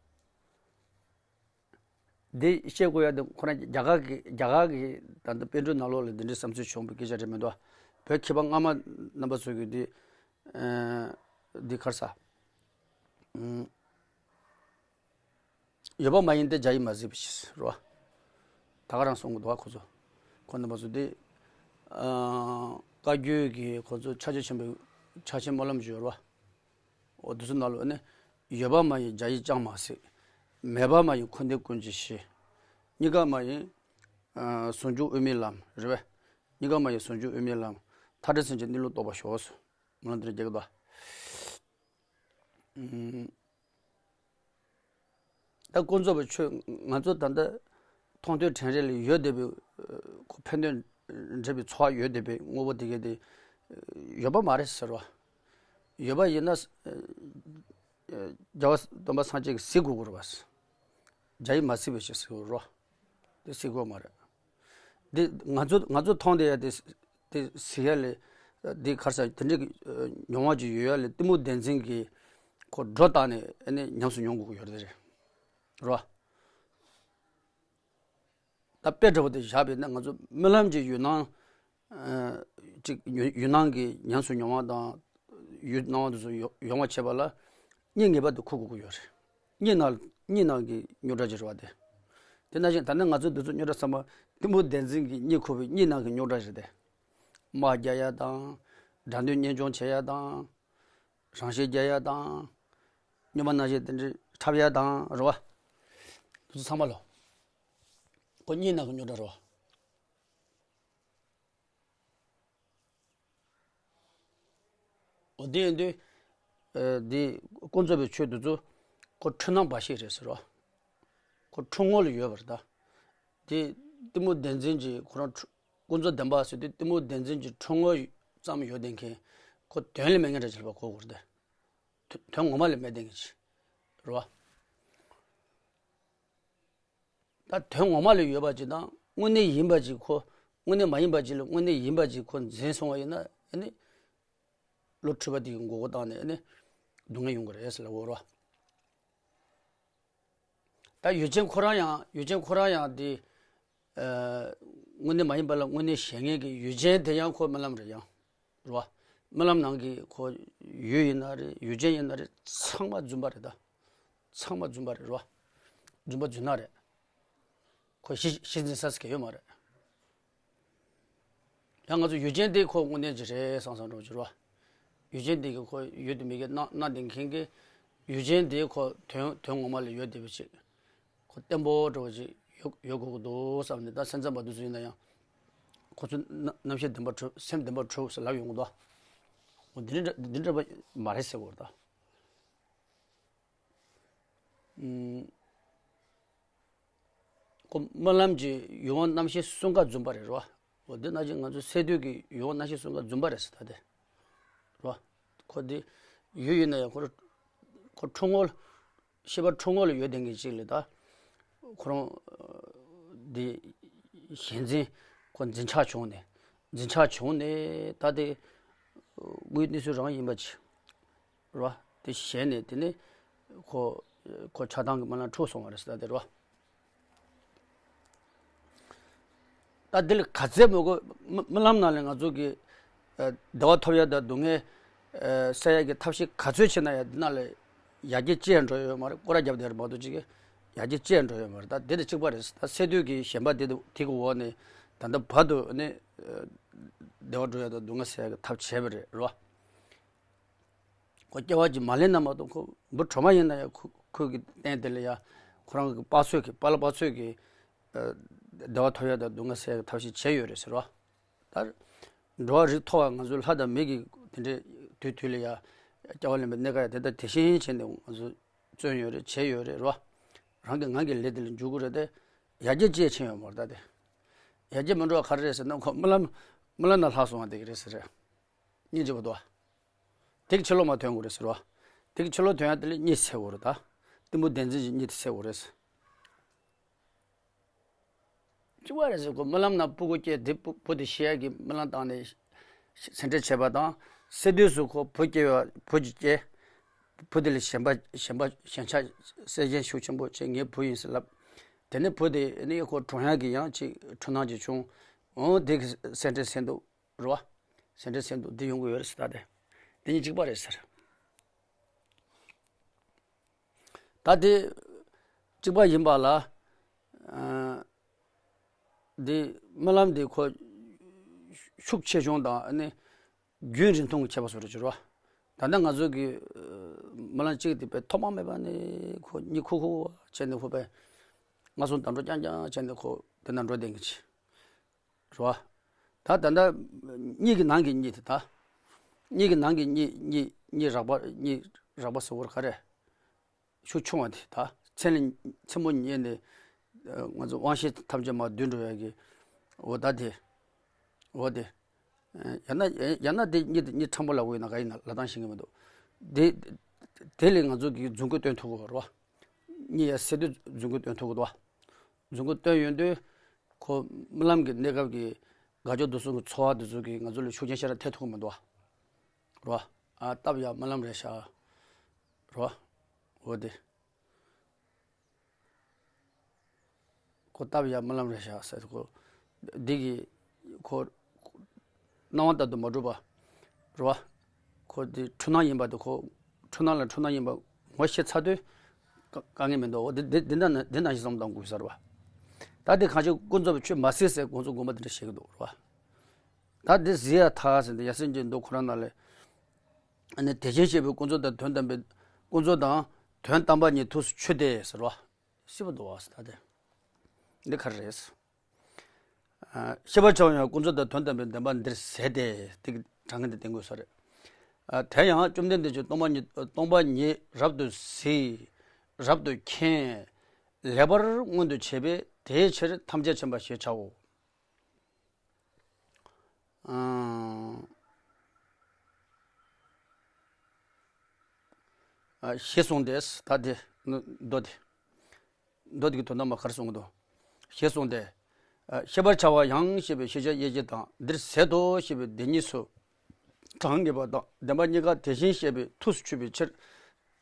འདི་བཤད་དགོས་ཡ་དེ་ཁོ་རང་རྒྱ་གར་གྱི་རྒྱ་གར་གྱི་ད་ལྟ་པཎ་གྲུབ་ནང་ལོགས་ལ་འདི་འདྲའི་བསམ་ཚུལ་བྱུང་བའི་སྐད་ཆ་རེད་མི་འདུག་བོད་མཁས་པ་སྔ་མ་རྣམ་པ་ཚོ་གིས་འདི་འདི་ག་རེ་ཟ། ཡོད་པ་མ་ཡིན་ཏེ་རྒྱ་ཡིས་མ་གཟིགས་པའི་ཕྱིར་རོ། ད་ག་རང་གསུང་གི་འདུག་བ་ཁོ་ཚོ། ཁོ་རྣམ་པ་ཚོ་འདི་བཀའ་བརྒྱུད་ཀྱི་ཁོ་ཚོ་ཕྱག་རྒྱ་ཆེན་པོའི་ཕྱག་ཆེན་སྨོན་ལམ་ཞུ་རོ། འོ་དེ་ཚོ་ནང་ལོགས་ནི། ཡོད་པ་མ་ཡིན་རྒྱ་ཡིས་ཅང་མ་གཟིགས། མེད་པ་མ་ཡིན་འཁོར་འདས་ཀུན་གྱི་གཞི། གཉིས་ཀ་མ་ཡིན། ཟུང་འཇུག་དབུ་མའི་ལམ་རེད་པས། གཉིས་ཀ་མ་ཡིན་ཟུང་འཇུག་དབུ་མའི་ལམ། མཐའ་བྲལ་སེམས་ཀྱི་གནས་ལུགས་རྟོགས་པར་ཤོག་སྨོན་ལམ་འདི་རྒྱག་གི་འདུག་ད་ཀུན་རྫོབ་པའི་ཆོས་ང་ཚོ་ད་ལྟ་མཐོང་ཐོས་དྲན་རེག་ལ་ཡོད་བསྡད་པའི་ཁོ་ཕན་དོན་འབྲེལ་བའི་ཚོར་བ་ཡོད་བསྡད་པའི་དངོས་པོ་དེ་གས་དེ་ཡོད་པ་མ་རེད་ཟེར་བ། ཡོད་པ་ཡིན་ན་རྒྱལ་བ་སྟོན་པ་སངས་རྒྱས་ཀྱིས་གཟིགས་དགོས་ཀྱི་རེད་བ། རྒྱ་ཡིས་མ་གཟིགས་པའི་ཕྱིར་ཟེར་གྱི་རེད་བ། དེ་གཟིགས་དགོས་མ་རེད། འདི་ང་ཚོ་ང་ཚོ་མཐོང་བསྡད་ཡ་དེ་དེ་གཟིགས་ཡ་ལས་འདི་ག་རེ་ཟ་དེ་འདྲའི་མྱོང་བ་ཅིག་ཡོད་ཡ་ལས་གཏི་མུག་བདེན་འཛིན་གྱི་ཁོ་སྒྲོ་བཏགས་ནས་ཨ་ནི་ཉམས་སུ་མྱོང་དགོས་ཀྱི་ཡོད་རེད་རོ། ད་དཔེ་འདྲ་བོ་དེ་བཞག་པ་ཡིན་ན་ང་ཚོ་རྨི་ལམ་གྱི་ཡུལ་སྣང་ཅིག་ཡུལ་ཡུལ་སྣང་གི་ཉམས་སུ་མྱོང་བ་དང་ཡུལ་སྣང་བ་དེ་ཚོ་ཡོ་ཡོང་བ་བྱེད་པ་ལ་གཉིད་ངེས་པར་དུ་ཁུག་དགོས་ཀྱི་ཡོད་རེད། གཉིད་སྣང་གཉིད་སྣང་གི་རྙོག་དྲ་ཅིག་རེད་བ་དེ། དེ་ནང་བཞིན་ད་ནི་ང་ཚོ་འདི་ཚོ་རྙོག་དྲ་ཚང་མ་གཏི་མུག་བདེན་འཛིན་གྱི་གཉིད་ཁུག་པའི་གཉིད་སྣང་གི་རྙོག་དྲ་རེད་དེ། དམག་རྒྱག་ཡ་དང་། དགྲ་འདོད་གཉེན་སྐྱོང་བྱེད་ཡ་དང་། རང་ཤེད་རྒྱག་ཡ་དང་། སྨྱོན་པ་སྣང་ཤས་དེ་འདྲ་འཁྲབ་ཡ་དང་རེད་བ། འདི་ཚོ་ཚང་མ་ལོ། ཁོ་གཉིད་སྣང་གི་རྙོག་དྲ་རེད་བ། འོ་དེ་ཡིན་དུས། འདི་ཀུན་རྫོབ་པའི་ཆོས་འདི་ཚོ་ཁོ་འཁྲུལ་སྣང་འབའ་ཞིག་རེད་ཟེར་བ། ཁོ་འཁྲུལ་ངོ་ལ་ཡོད་པ་རེད་ད། དེ་གཏི་མུག་བདེན་འཛིན་གྱི་ཁོ་རང་འཁྲུལ་ཀུན་རྫོབ་བདེན་པ་ཟེར་དུས་གཏི་མུག་བདེན་འཛིན་གྱི་འཁྲུལ་ངོ་ཙམ་ཡོད་བསྡད་མཁན་ཁོ་དོན་ལ་མེད་མཁན་འདྲ་ཅིག་ལ་གོ་དགོས་རེད་དེ། དོན་དོན་ངོ་མ་ལ་མེད་བསྡད་མཁན་ཅིག་རེད་བ། ད་དོན་ངོ་མ་ལ་ཡོད་པ་ཅིག་དང་དངོས་གནས་ཡིན་པ་ཅིག་ཁོ་དངོས་གནས་མ་ཡིན་པ་ཅིག་ལ་དངོས་གནས་ཡིན་པ་ཅིག་ཁོ་འཛིན་སོང་བ་ཡིན་ན་ཨ་ནི་བློ་འཁྲུལ་པ་དེ་གི་མགོ་སྐོར་བཏང་ནས་ཨ་ནི་སྡུག་བསྔལ་ཡོང་གི་རེད་ཟེར་ལབ་དགོས་རེད་བ། ད་ཡུལ་ཅན་ཁོ་རང་ཡང་ཡུལ་ཅན་ཁོ་རང་ཡང་དེ་དངོས་གནས་མ་ཡིན་པ་ལ་དངོས་གནས་བཞེད་མཁན་གྱི་ཡུལ་ཅན་དེ་ཡང་ཁོ་རྨི་ལམ་རེད་ཡང་རེད་བ། རྨི་ལམ་ནང་གི་ཁོ་ཡུལ་ཡིན་ན་རེད་ཡུལ་ཅན་ཡིན་ན་རེད་ཚང་མ་རྫུན་པ་རེད་ད། ཚང་མ་རྫུན་པ་རེད་རོ། རྫུན་པ་རྫུན་ནག་རེད། ཁོ་གཞི་གཞི་འཛིན་ས་ཟེར་གྱི་ཡོད་མ་རེད། ཡང་ང་ཚོ་ཡུལ་ཅན་དེ་ཁོ་དངོས་གནས་ཅིག་རེད་བསམ་བསམ་འགྲོ་གི་རོ། ཡུལ་ཅན་དེ་གི་ཁོ་ཡོད་དུ་མེད་ཀྱི་སྣང་སྣང་བསྡད་མཁན་གྱི་ཡུལ་ཅན་དེ་ཁོ་དོན་དོན་ངོ་མ་ལ་ཡོད་བསྡད་པ་ཅིག་ཁོ་བརྟན་པོ་འདྲ་བོ་ཅིག་ཡོད་ཡོད་དགོས་ཀྱི་འདུག་བསམ་ནས་ད་སེམས་ཙམ་པ་དེ་ཚོ་ཡིན་ན་ཡང་། ཁོ་ཚོ་རྣམ་རྣམ་ཤེས་བདེན་པ་འཁྲུལ་སེམས་བདེན་པ་འཁྲུལ་ཟེར་ལབ་ཡོང་གི་འདུག་འོ་འདི་འདྲ་འདི་འདྲ་མ་རེད་ཟེར་བ་རེད་ད། ཨུམ། ཁོ་རྨི་ལམ་གྱི་ཡུལ་དབང་རྣམ་ཤེས་གསུམ་ཀ་རྫུན་པ་རེད་རོ། འོ་འདི་ནང་བཞིན་ང་ཚོ་སད་དུས་ཀྱི་ཡུལ་དབང་རྣམ་ཤེས་གསུམ་ཀ་རྫུན་པ་རེད་ཟེར་ད་དེ། རོ། ཁོ་འདི་ཡུལ་ཡིན་ན་ཡང་ཁོ་རང་ཁོ་འཁྲུལ་ངོ་ལ། ཤེས་པ་འཁྲུལ་ངོ་ལ་ཡོད་བསྡད་མཁན་ཅིག་ལ་ད། ཁོ་རང་འདི་ཞེན་འཛིན་ཁོ་འཛིན་ཆགས་བྱུང་ནས་འཛིན་ཆགས་བྱུང་ནས་ད་དེ་དངོས་གནས་སུ་རང་ཡིན་པ་ཅིག་རོ། དེ་ཞེན་ནས་དེ་ནས་ཁོ་ཁོ་ཆགས་སྡང་གི་རྨི་ལམ་འཁྲུལ་སོང་བ་རེད་ཟེར་ད་དེ་རོ། ད་འདི་ལ་ག་ཚད་མོ་གོ་རྨི་རྨི་ལམ་ནང་ལ་ང་ཚོ་གི་བདེ་བ་ཐོབ་ཡ་དང་སྡུག་བསྔལ་སེལ་ཡ་གི་ཐབས་ཤེས་ག་ཚོད་བྱས་ན་ཡང་འདི་ནང་ལ་ཡར་རྒྱས་ཅི་ཡང་འགྲོ་ཡ་ཡོད་མ་རེད། སྐོར་ར་རྒྱབ་བསྡད་རེད་མ་གཏོགས་ཅིག་གི་ཡར་རྒྱས་ཅི་ཡང་འགྲོ་ཡ་ཡོད་མ་རེད། ད་འདི་དང་གཅིག་པ་རེད། ད་སད་དུས་ཀྱི་ཞེན་པ་དེ་དེ་གི་འོག་ནས་ད་ལྟ་བར་དུ་ནི་བདེ་བ་འགྲོ་ཡ་དང་སྡུག་བསྔལ་སེལ་ཡ་གི་ཐབས་བྱས་པ་རེད་རོ། ཁོ་སྐྱེ་བ་གཅིག་མ་ལེན་ན་མ་གཏོགས་ཁོ་འབུ་གྲོག་མ་ཡིན་ན་ཡང་ཁོ་ཁོ་གི་སྟེང་དེ་ལ་ཡ་ཁོ་རང་གི་དཔག་ཚོད་ཀྱི་དཔའ་ལ་དཔག་ཚོད་ཀྱི་བདེ་བ་ཐོབ་ཡ་དང་སྡུག་བསྔལ་སེལ་ཡ་གི་ཐབས་ཤེས་བྱས་ཡོད་རེད་ཟེར་བ། ད་འགྲོ་བ་རིགས་མཐོ་བ་ང་ཚོ་ལྷ་དང་མི་གི་དེ་འདྲའི་དུས་དུས་ལ་ཡ་སྐྱེ་བ་ལེན་པའི་གནས་སྐབས་ཡ་དེ་ལྟར་དེ་བཞིན་བྱས་ནས་ང་ཚོ་བརྩོན་ཡོད་རེད་བྱས་ཡོད་རེད་རོ། རང་གི་ངང་གི་ལས་དེ་ལ་འཇུག་དགོས་རེད་དེ། ཡར་རྒྱས་ཅི་ཕྱིན་ཡོད་མ་རེད་ད་དེ། ཡར་རྒྱས་མི་འགྲོ་བ་ག་རེ་རེད་ཟེར་ན་ཁོ་རྨི་ལམ་རྨི་ལམ་ནང་ལྷག་སོང་བ་དེ་གི་རེད་ཟེར་རེད། སྙིང་རྗེ་པོ་འདུག་བ། དེ་གི་ཕྱི་ལོགས་མ་ཐོན་དགོས་རེད་ཟེར་བ། དེ་གི་ཕྱི་ལོགས་ཐོན་ཡ་དེ་ལ་གཉིད་སད་དགོས་རེད་ད། གཏི་མུག་བདེན་འཛིན་གྱི་གཉིད་དེ་སད་དགོས་རེད་ཟེར། གཅིག་པ་རེད་ཟེར་ཁོ་རྨི་ལམ་ནང་སྤུ་གུ་སྐྱེས་དེ་སྤུ་བུ་དེ་ཤི་ཡ་གི་རྨི་ལམ་བཏང་ནས་ སེམས་ཁྲལ་བྱས་པ་དང་། སེ་དུས་སུ་ཁོ་བུ་སྐྱེ་བ་བུ་ཅིག་སྐྱེས། བུ་དེ་ལ་ཞེན་པ་ཞེན་པ་ཞེན་ཆགས་སེམས་ཅན་ཤུགས་ཆེན་པོ་བྱས། ངའི་བུ་ཡིན་ཟེར་ལབ། དེ་ནས་བུ་དེ་ནི་ཁོ་གྲོངས་ཡག་གི་ཡང་ཅིག་འཁྲུལ་སྣང་ཅིག་བྱུང་། འོ་དེ་གི་སེམས་ཁྲལ་སེམས་སྡུག་རེད་བ། སེམས་ཁྲལ་སེམས་སྡུག་འདི་ཡོང་གི་ཡོད་རེད་ཟེར། ད་དེ་དེ་གཉིས་གཅིག་པ་རེད་ཟེར། ད་དེ་གཅིག་པ་ཡིན་པ་ལ། ཨ། འདི་རྨི་ལམ་འདི་ཁོ་ཤུགས་ཆེ་ཆུང་དང་ཨ་ནི་རྒྱུན་རིང་ཐུང་གི་ཁྱད་པར་བཟོ་འདྲ་ཅིག་རེད་བ། ད་ལྟ་ང་ཚོ་གི་ཨ་རྨི་ལམ་གཅིག་དེ་དཔེ་ཐོག་མ་མེད་པ་ནས་ཁོ་གཉིད་ཁུག་ཁུག་བྱས་ནས་ཁོ་དཔེ་ང་ཚོ་འདམ་གྲོགས་རྐྱང་རྐྱང་བྱས་ནས་ཁོ་དེ་ན་འགྲོ་བསྡད་མཁན་ཅིག་རེད་བ། ད་ད་ལྟ་གཉིད་ཀྱི་ནང་གི་གཉིད་དེ། ད་གཉིད་ཀྱི་ནང་གི་གཉིད། གཉིད་གཉིད་རགས་པ། གཉིད་རགས་པ་ཟེར་བར་ག་རེ། ཤུགས་ཆུང་བ་དེ། ད་མཚན་ལ་མཚན་མོ་ཉལ་ནས་ང་ཚོ་དབང་ཤེས་ཐམས་ཅད་མར་སྡུད་འགྲོ་ཡག་གི། འོ་ད་དེ། འོ་དེ། ཡང་ན་ཡང་ན་དེ་གཉིད་གཉིད་ཕྲ་མོ་ལབ་དགོས་ཡིན་ན་ག་ཡིན་ན་ལབ་སྟངས་ཤེས་ཀྱི་མི་འདུག་དེ་དེ་ལས་ང་ཚོ་གི་རྫུན་རྐུན་སྟོན་ཐུབ་ཀྱི་ཡོད་རེད་བ། གཉིད་ཡར་སད་དུས་རྫུན་རྐུན་སྟོན་ཐུབ་ཀྱི་འདུག་བ། རྫུན་རྐུན་སྟོན་ཡོང་དུས་ཁོ་རྨི་ལམ་གྱི་གནས་སྐབས་ཀྱི་དགའ་སྐྱོ་སྡུག་གསུམ་གྱི་ཚོར་བ་དེ་ཚོ་གིས་ང་ཚོ་ལ་ཤུགས་རྐྱེན་ཞེ་དྲག་ཐེབས་ཐུབ་ཀྱི་མི་འདུག་བ། རེད་བ། ཨ། སྟབས་ཡག་རྨི་ལམ་རེད་ཤག་རེད་བ། འོ་དེ། ཁོ་སྟབས་ཡག་རྨི་ལམ་རེད་ཤག་ཟེར། ཁོ་འདི་གི་ཁོ་སྣང་བ་ལྟར་དུ་མ་གྲུབ་པ་རེད་བ། ཁོ་འདི་འཁྲུལ་སྣང་ཡིན་པ་དེ། ཁོ་འཁྲུལ་སྣང་ལ་འཁྲུལ་སྣང་ཡིན་པ་ངོ་ཤེས་ཚར་དུས་དཀའ་དཀའ་ངལ་མི་འདུག་འོ་འདི་འདི་འདི་འདྲ་ན་འདི་ནང་བཞིན་བསམ་བློ་གཏོང་དགོས་ས་རེད་བ། ད་འདི་གང་ཅི་ཀུན་རྫོབ་པའི་ཆོས་མ་གཟིགས་ཟེར་ཁོང་ཚོ་དགོངས་པ་འདི་འདྲ་བཞེས་ཀྱི་འདུག་རེད་བ། ད་འདི་གཟིགས་ཡ་ཐག་ཟེར་ཏེ་ཡ་སེམས་ཀྱི་མདོ་ཁོ་རང་ནང་ལས། ཨ་ནི་དེ་བཞིན་གཤེགས་པའི་ཀུན་རྫོབ་དང་དོན་དམ་པའི། ཀུན་རྫོབ་དང་དོན་དམ་པ་ཉིད་ཐུགས་སུ་ཆུད་དེ་ཟེར་བ། སྲིད་པ་འདུག་བ་ཟེར། ད་དེ་འདི་ག་རེ་རེད། ཨ། ཤེས་པར་བྱ་བ་ཡང་ཀུན་རྫོབ་དང་དོན་དམ་པའི་བདེན་པ་འདིར་ཟད་དེ། དེ་གི་དྲང་ངེས་འདི་བསྟན་དགོས་ས་རེད། ཨ། དེ་ཡང་བཅོམ་ལྡན་འདས་ཀྱིས་སྟོང་པ་ཉིད་སྟོང་པ་ཉིད་རབ་ཏུ་གཟིགས། རབ་ཏུ་མཁྱེན། ལེགས་པར་མངོན་དུ་བྱས་པས་དེའི་ཕྱིར་ཐམས་ཅད་མཁྱེན་པ་ཞེས་བྱའོ། ཨང་། ཨ། ཞེས་གསུངས་ཏེ། ད་དེ་མདོ་དེ། མདོ་དེ་གི་དོན་དག་མ་ག་རེ་གསུངས་འདུག་ཞེས་གསུངས་ཏེ། ཨ། ཤེས་པར་བྱ་བ་ཡང་ཞེས་པའི་ཤེས་བྱ་དབྱེ་བྱེད་དང་། འདིར་ཟད་དོ་ཞེས་པའི་འདི་གཉིས་སུ་གྲངས་ངེས་པ་དང་བདེན་པ་གཉིས་ཀ་དེ་བཞིན་གཤེགས་པའི་ཐུགས་སུ་ཆུད་པའི་ཕྱིར་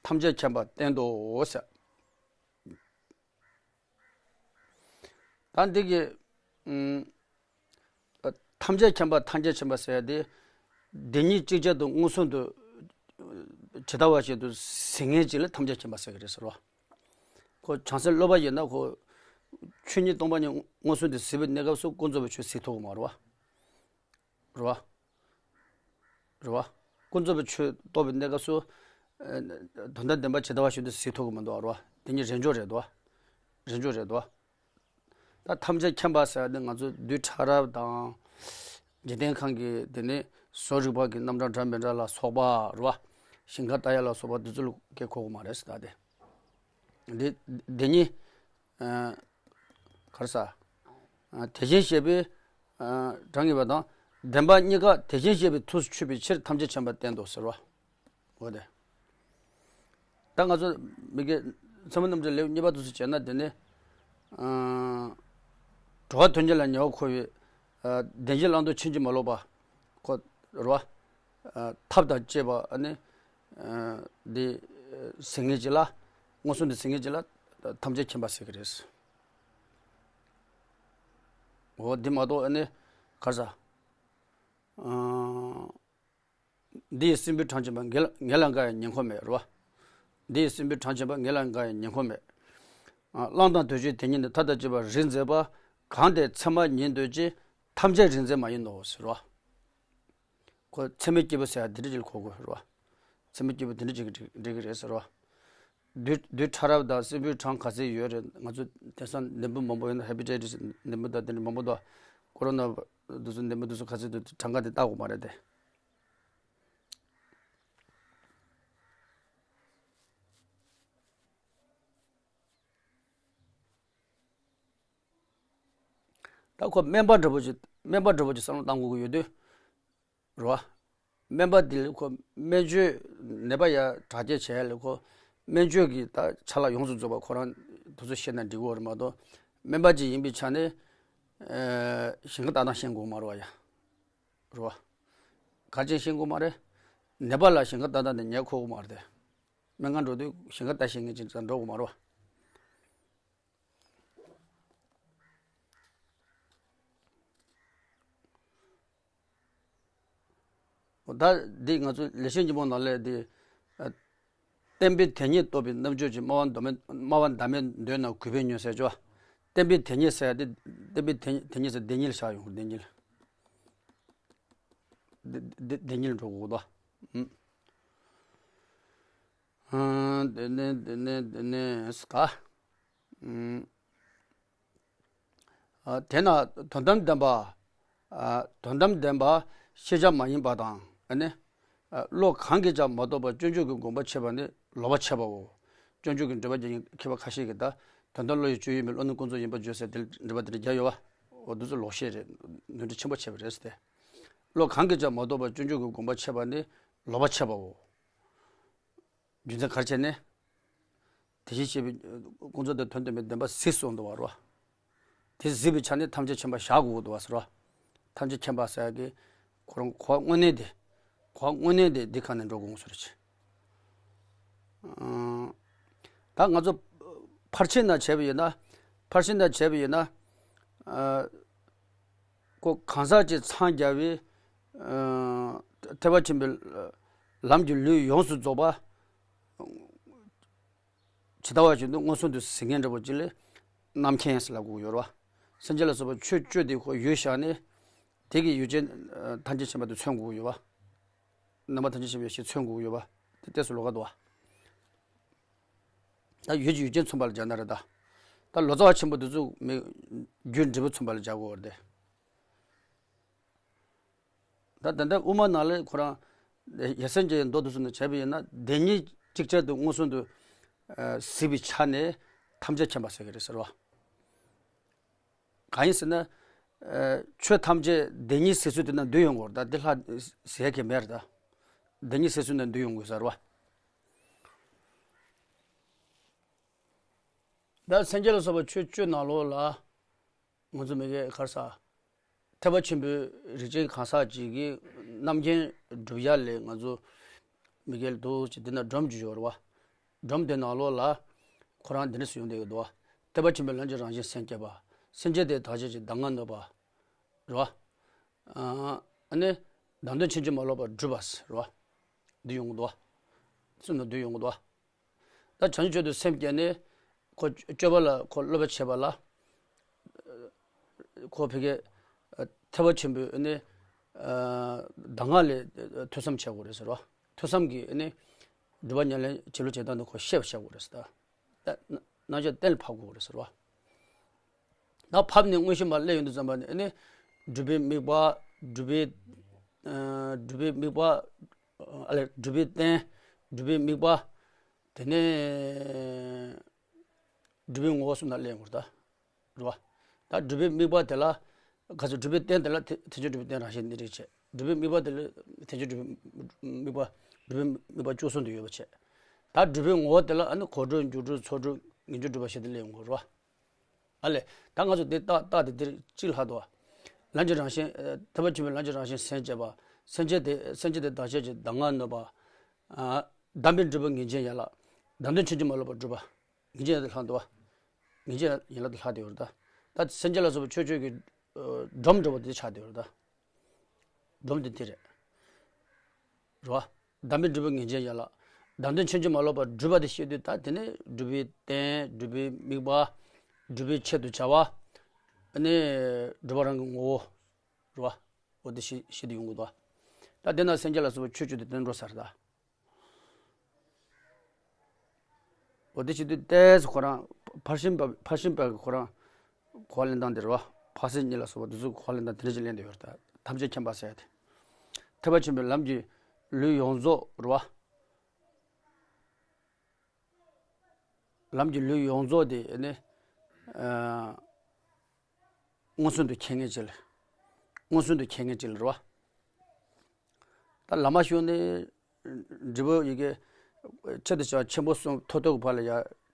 ཐམས་ཅད་མཁྱེན་པ་བསྟན་ཏོ་ཟེར། ད་འདི་གི། ཨུམ། ཐམས་ཅད་མཁྱེན་པ་ཐམས་ཅད་མཁྱེན་པ་ཟེར་ཡ་དེ། བདེན་གཉིས་ཅིག་ཅར་དུ་མངོན་སུམ་དུ་ཇི་ལྟ་བ་བཞིན་དུ་གཟིགས་མཁན་ཅིག་ལ་ཐམས་ཅད་མཁྱེན་པ་ཟེར་གི་རེད་ཟེར་བ། ཁོ་བྱང་སེམས་སློབ་པ་ཡིན་ན་ཁོ་ཆོས་ཉིད་སྟོང་པ་ཉིད་མངོན་སུམ་དུ་གཟིགས་པའི་གནས་སྐབས་སུ་ཀུན་རྫོབ་པའི་ཆོས་གཟིགས་ཐུབ་ཀྱི་མ་རེད་བ། རེད་བ། རེད་བ། ཀུན་རྫོབ་པའི་ཆོས་རྟོགས་པའི་གནས་སྐབས་སུ། ཨ། དོན་དམ་བདེན་པ་ཇི་ལྟ་བ་བཞིན་དུ་གཟིགས་ཐུབ་ཀྱི་མི་འདུག་རེད་བ། དེ་ཉིད་རེས་འཇོག་རེད་དོ། རེས་འཇོག་རེད་དོ། ད་ཐམས་ཅད་མཁྱེན་པ་ཟེར་ནི་ང་ཚོ་རྡུལ་ཕྲ་རབ་དང་། འཇིག་རྟེན་ཁམས་ཀྱི་དེ་ནི་བཟོ་རིག་པ་གི་རྣམ་གྲངས་འདྲ་མི་འདྲ་ལ་སོགས་པ་རེད་བ། ཞིང་ཁ་ལྟ་ཡ་ལ་སོགས་པ་འདི་ཚོ་ལ་སྐད་གོ་གི་མ་རེད་ཟེར། ད་དེ། འདི་འདི་ཉིད། ཨ། ག་རེ་ཟ། ཨ། དེ་བཞིན་གཤེགས་པའི། ཨ། གྲངས་ངེས་པ་དང་བདེན་པ་གཉིས་ཀ་དེ་བཞིན་གཤེགས་པའི་ཐུགས་སུ་ཆུད་པའི་ཕྱིར་ཐམས་ཅད་མཁྱེན་པ་བསྟན་ཏོ་ཟེར་བ། འོ་དེ། ད་ང་ཚོ་མི་དགེ་ཚད་མ་རྣམ་འགྲེལ་ལེའུ་གཉིས་པ་དུ་སུ་བྱས་ན་དེ་ནི། ཨ། གྲོལ་བ་དོན་གཉེར་ལ་ཉེ་བར་མཁོ་བའི། ཨ། བདེན་བཞི་བླང་དོར་ཕྱིན་ཅི་མ་ལོག་པ། ཁོ་རེད་བ། ཨ། ཐབས་དང་བཅས་པ་ཨ་ནི། ཨ། འདི་གཟིགས་མཁན་ཅིག་ལ། མངོན་སུམ་དུ་གཟིགས་མཁན་ཅིག་ལ་ཐམས་ཅད་མཁྱེན་པ་ཟེར་གི་རེད། འོ་འདི་མ་གཏོགས་ཨ་ནི་ག་རེ་ཟ། ཨ། འདི་ཡི་སྲིན་བུའི་གྲངས་ཆེན་པ། ངེད་ལ་ངེད་ལ་འགའ་ཡང་ཉེ་འཁོར་མེད་རེད་བ། འདི་ཡི་སྲིན་བུའི་གྲངས་ཆེན་པ། ངེད་ལ་འགའ་ཡང་ཉེ་འཁོར་མེད། ཨ། བླང་དང་དོན་སྤྱོད་དེ་ཉིད་ནི། ཐབས་དང་བཅས་པ་རིག་མཛད་པ། གང་དེ་མཚན་མ་ཉིད་འདོད་ཀྱི། ཐམས་ཅད་རིག་མཛད་མ་ཡིན་ནོ་ཟེར་བ། ཁོ་ཚད་མའི་སྐྱེས་བུ་ཟེར་ཡ་འདི་འདྲ་ཅིག་ལ་གོ་དགོས་རེད་བ། ཚད་མའི་སྐྱེས་བུ་འདི་འདྲ་ཅིག་འགྲིག་འགྲིག་གི་རེད་ཟེར་བ། རྡུལ་རྡུལ་ཕྲ་རབ་དང་སྲིན་བུའི་གྲངས་ག་ཚད་ཡོད་རེད། ང་ཚོ་དེང་སང་ནད་འབུ་མང་པོ་ཡོད་ན། ཧེ་པ་ཊའི་ཊི་སི་ནད་འབུ་དང་དེ་འདྲ་མང་པོ་འདུག་ཀོ་རོ་ན་འདུག་སེ་ནད་འབུ་འདུག་སེ་ག་ཚད་འདུག་གྲངས་ཀ་དེ་བལྟ་དགོས་མ་རེད་དེ། ད་ཁོ་སྨན་པ་འདྲ་པོ་ཅིག་སྨན་པ་འདྲ་པོ་ཅིག་བསམ་བློ་བཏང་དགོས་ཀྱི་ཡོད་དུས། རེད་བ། སྨན་པ་འདི་ལ་ཁོ་སྨན་བཅོས་ནད་པ་ཡ་དྲག་སྐྱེད་བྱས་ལ་ཁོ་སྨན་བཅོས་ཀྱི་ད་ཆ་ལག་ཡོངས་སུ་རྫོགས་པ་ཁོ་རང་དེ་ཚོ་ཤེས་ན་འགྲིག་གི་རེད་མ་གཏོགས། སྨན་པ་ཅིག་ཡིན་པའི་ཆ་ནས། ཨ། ཞིང་ཁ་ལྟ་སྟངས་ཤེས་དགོས་མ་རེད་བ་ཡ། རེད་བ། ག་ཅན་ཤེས་དགོས་མ་རེད། ནད་པ་ལ་ཞིང་ཁ་ལྟ་སྟངས་དེ་ཉལ་ཁོག་དགོས་མ་རེད་དེ། སྨན་ཁང་འགྲོ་དུས་ཞིང་ཁ་ལྟ་ཤེས་མཁན་ཅིག་ཙམ་འགྲོ་དགོས་མ་རེད་བ། ད་འདི་ང་ཚོ་ལེགས་བཤད་སྙིང་པོ་ནང་ལས་འདི། ཨ། བསྟན་པའི་དེ་ཉིད་རྟོགས་པའི་རྣལ་འབྱོར་གྱིས། སྨྲ་བ་མདོ་སྨད། སྨྲ་བ་ཟླ་མེད་མདོའི་ནང་གུས་པས་ཉོན་ཟེར་ཅོ། བསྟན་པའི་དེ་ཉིད་ཟེར་ཡ་དེ། བསྟན་པའི་དེ་དེ་ཉིད་ཟེར་བདེན་གཉིས་ལ་བཞག་ཡོང་། བདེན་གཉིས་ལ། བདེ་བདེ་བདེན་གཉིས་ལ་འགྲོ་དགོས་དོ། ཨུམ། ཨ། དེ་ནས་དེ་ནས་དེ་ནས་ཀ། ཨུམ། ཨ། དེས་ན་དོན་དམ་བདེན་པ། ཨ། དོན་དམ་བདེན་པ་ཤེས་བྱ་མ་ཡིན་པ་དང་། ཨ་ནི། ཨ། བློ་གང་གིས་ཀྱང་མ་རྟོགས་པར་སྤྱོད་འཇུག་གི་དགོངས་པ་འཆད་པ་ནི་ལོག་པར་འཆད་པའོ། སྤྱོད་འཇུག་གི་འགྲེལ་པ་རྒྱག་མཁན་མཁས་པ་ཁ་ཤས་ཀྱིས་ད། དོན་དམ་བློ་ཡི་སྤྱོད་ཡུལ་མིན། བློ་ནི་ཀུན་རྫོབ་ཡིན་པར་བརྗོད་ཟེར་དེ་འགྲེལ་པ་དེ་འདྲ་རྒྱག་ཡོད་པ། འོ་འདི་ཚོ་ལོག་བཤད་རེད། ནོར་འཁྲུལ་ཆེན་པོ་བྱས་པ་རེད་ཟེར་ཏེ། བློ་གང་གིས་ཀྱང་མ་རྟོགས་པར་སྤྱོད་འཇུག་གི་དགོངས་པ་འཆད་པ་ནི་ལོག་པར་འཆད་པའོ། རྒྱུ་མཚན་ག་རེ་བྱས་ནས། དེ་བཞིན་གཤེགས་པའི་ཀུན་རྫོབ་དང་དོན་དམ་པའི་བདེན་པ་གཟིགས་སུ་འདུ་བ་རེད་བ། དེ་གཟིགས་པའི་ཆ་ནས་ཐམས་ཅད་མཁྱེན་པ་བཞག་དགོས་འདུ་བ་ཟེར་བ། ཐམས་ཅད་མཁྱེན་པ་ཟེར་ཡ་གི་གོ་རང་གོ་བ་དངོས་གནས་དེ། གོ་བ་དངོས་གནས་དེ་འདི་ག་ནས་འགྲོ་དགོས་ཟེར་ཅི། ཨང་། ད་ང་ཚོ་ཕར་ཕྱིན་ན་བྱས་པ་ཡིན་ན། ཕར་ཕྱིན་ན་བྱས་པ་ཡིན་ན། ཨ། ཁོ་གང་ཟག་གཅིག་འཚང་རྒྱ་བའི། ཨ། ཐེག་པ་ཆེན་པོའི་ལམ་གྱི་ལུས་ཡོངས་སུ་རྫོགས་པ། ཇི་ལྟ་བ་བཞིན་དུ་མངོན་སུམ་དུ་གཟིགས་མཁན་འདྲ་པོ་ཅིག་ལ་རྣམ་མཁྱེན་ཟེར་ལབ་དགོས་ཡོད་རེད་བ། སེམས་ཅན་ལ་སོགས་པ་ཆོས་བཅུ་དེ་ཁོ་ཡུལ་བཞག་ནས། དེ་གི་ཡུལ་ཅན་ཐམས་ཅད་མཁྱེན་པ་དེ་མཚོན་དགོས་ཡོད་པ། རྣམ་པ་ཐམས་ཅད་མཁྱེན་པའི་ཡེ་ཤེས་མཚོན་དགོས་ཡོད་པ། དེ་ལྟས་སུ་ལོགས་ཀ་འདུག་བ། ད་ཡུལ་གྱི་ཡུལ་ཅན་མཚོན་པ་ལ་སྦྱར་ན་རེད་ད། ད་ལོ་ཙཱ་བ་ཆེན་པོ་དེ་ཚོ་མི་རྒྱུ་འབྲས་བུ་མཚོན་པ་ལ་སྦྱར་དགོས་རེད་དེ། ད་ད་ལྟ་དབུ་མ་ནང་ལ་ཁོ་རང་ཡ་མཚན་ཅན་མདོ་དེ་ཚོ་ནས་བྱས་པ་ཡིན་ན། བདེན་གཉིས་ཅིག་ཅར་དུ་མངོན་སུམ་དུ་གཟིགས་པའི་ཆ་ནས་ཐམས་ཅད་མཁྱེན་པ་ཟེར་གི་རེད་ཟེར་བ། གང་ཡིན་ཟེར་ན། ཨ། ཆོས་ཐམས་ཅད་བདེན་གཉིས་གཟིགས་ཚུལ་དེ་ན་འདུས་ཡོང་གི་རེད་ད། དེ་ལྷག་ཟེར་གི་མེད་རེད་ད། བདེན་གཉིས་གཟིགས་ཚུལ་ན་འདུས་ཡོང་གི་ཟེར་བ། ད་སེམས་ཅན་ལ་སོགས་པ་ཆོས་བཅུ་ནང་ལོགས་ལ་ང་ཚོ་མི་གའི་ག་རེ་ཟ། ཐེག་པ་ཆེན་པོའི་རིགས་ཅན་གང་ཟག་ཅིག་གིས་རྣམ་མཁྱེན་སྒྲུབ་ཡ་ལས་ང་ཚོ་མི་གའི་འདུག་ཅེས་འདི་ན་སྒྲོམ་གྱི་ཡོད་རེད་བ། སྒྲོམ་དེ་ནང་ལོགས་ལ་ཁོ་རང་འདི་འདྲ་ཞིག་ཡོང་བསྡད་ཡོད་དོ། ཐེག་པ་ཆེན་པོའི་ལམ་གྱི་རང་བཞིན་སེམས་བསྐྱེད་པ། སེམས་ཅན་དེ་བདག་བྱེད་ཀྱི་གདམས་ངག་ནོད་པ། རེད་བ། ཨ་ནི་བདག་དོན་ཕྱིན་ཅི་མ་ལོག་པར་སྒྲུབ་པ་རེད་བ། འདི་ཡོང་གི་འདུག་བ། གསུམ་ན་འདི་ཡོང་གི་འདུག་བ། ད་བྱང་ཆུབ་མཆོག་ཏུ་སེམས་བསྐྱེད་ནས་ཁོ་སྤྱོད་པ་ལ་ཁོ་སློབ་པ་བྱེད་པ་ལ། ཁོ་ཕ་གི་ཐེག་པ་ཆེན་པོའི་ནི་གདམས་ངག་ལས་ཐོས་བསམ་བྱེད་དགོས་རེད་ཟེར་བ། ཐོས་བསམ་གྱིས་ནི་སྒྲུབ་པ་ཉམས་ལེན་བྱེད་ལུགས་བྱེད་སྟངས་འདི་ཁོ་ཤེས་པ་བྱེད་དགོས་རེད་ཟེར། ད་རྣམ་དཔྱོད་གཏན་ལ་ཕབ་དགོས་རེད་ཟེར་བ། ད་ཕབ་ནས་དངོས་གཞི་མར་སླེབས་ཡོང་དུས་ཙམ་པ་ནས་ནི་སྒྲུབ་པའི་དམིགས་པ། སྒྲུབ་པའི། ཨ། སྒྲུབ་པའི་དམིགས་པ། ཨ་ལས་སྒྲུབ་པའི་རྟེན། སྒྲུབ་པའི་དམིགས་པ། དེ་ནས་སྒྲུབ་པའི་ངོ་བོ་གསུམ་ལ་སླེབས་ཡོང་གི་རེད་ད། རེད་བ། ད་སྒྲུབ་པའི་དམིགས་པ་དེ་ལ། ག་ཚོད་སྒྲུབ་པའི་རྟེན་དེ་ལ་དེ་དེ་ཚོ་སྒྲུབ་པའི་རྟེན་རང་བཞིན་གནས་རིགས་བྱས། སྒྲུབ་པའི་དམིགས་པ་དེ་ལ་དེ་ཚོ་སྒྲུབ་པའི་དམིགས་པ། སྒྲུབ་པའི་དམིགས་པ་བཅུ་གསུམ་དུ་ཡོད་པ་བྱས། ད་སྒྲུབ་པའི་ངོ་བོ་དེ་ལ་ཨ་ནི་གོ་བགྲོད་འཇུག་སྒྲུབ་ཚོགས་སྒྲུབ་ངེས་འབྱུང་སྒྲུབ་པ་ཞེས་དེ་སླེབས་ཡོང་གི་རེད་བ། ཨ་ལས། ད་ང་ཚོ་དེ་རྟགས་རྟགས་དེ་འདིར་གཅིག་ལྷག་འདུག་བ། ལམ་གྱི་རང་བཞིན། ཐེག་པ་ཆེན་པོའི་ལམ་གྱི་རང་བཞིན་སེམས་བསྐྱེད་པ། སེམས་བསྐྱེད་དེ་སེམས་བསྐྱེད་དེ་བདག་བྱེད་ཀྱི་གདམས་ངག་ནོད་པ། ཨ། གདམས་པའི་འབྲས་བུ་ངེས་ཅན་ཡན་ལག་བདག་དོན་ཕྱིན་ཅི་མ་ལོག་པར་སྒྲུབ་པ། ངེས་ཅན་ཡན་ལག་དེ་ལྷག་འདུག་བ། ངེས་ཅན་ཡན་ལག་དེ་ལྷག་བསྡད་ཡོད་རེད་ད། ད་སེམས་ཅན་ལ་སོགས་པའི་ཆོས་སྤྱོད་ཀྱི་སྒྲོམ་འདྲ་པོ་དེ་ཆགས་བསྡད་ཡོད་རེད་ད། སྒྲོམ་དེ་དེ་རེད། རེད་བ། གདམས་པའི་འབྲས་བུ་ངེས་ཅན་ཡན་ལག་བདག་དོན་ཕྱིན་ཅི་མ་ལོག་པར་སྒྲུབ་པ་དེ་ཤེས་དུས། ད་དེ་ནས་སྒྲུབ་པའི་རྟེན། སྒྲུབ་པའི་དམིགས་པ། སྒྲུབ་པའི་ཆེད་དུ་བྱ་བ། ཨ་ནི་སྒྲུབ་པ་རང་གི་ངོ་བོ། རེད་བ། འོ་དེ་ཤེས་ཤེས་དུ་ཡོང་གི་འདུག་ད་དེ་ན་སེམས་ཅན་ལ་སོགས་པའི་ཆོས་སྤྱོད་དེ་བསྟན་འགྲོ་ས་རེད་ད། འོ་དེ་བྱེད་དུས་ཏོག་ཙམ་ཁོ་རང་ཕར་ཕྱིན་པ། ཕར་ཕྱིན་པ་གི་ཁོ་རང་གོ་བ་ལེན་སྟངས་དེ་རེད་བ། འཕགས་སེང་གཉིས་ལ་སོགས་པ་དེ་ཚོ་གོ་བ་ལེན་སྟངས་དེ་འདྲ་ཅིག་ལེན་བསྡད་ཡོད་རེད་ད། ཐམས་ཅད་མཁྱེན་པ་ཟེར་ཡ་དེ། ཐེག་པ་ཆེན་པོའི་ལམ་གྱི་ལུས་ཡོངས་རྫོགས་རེད་བ། ལམ་གྱི་ལུས་ཡོངས་རྫོགས་དེ་ནི། ཨ། མངོན་སུམ་དུ་མཁྱེན་མཁན་ཅིག་ལ། མངོན་སུམ་དུ་མཁྱེན་མཁན་ཅིག་ལ་རེད་བ། ད་བླ་མ་ཞུགས་ནས་འབྲས་བུ་ཡི་གེ་ཆེད་དུ་བྱ་བ་ཆེན་པོ་གསུམ་ཐོབ་ཐོབ་ཀྱི་བར་ལ་ཡ་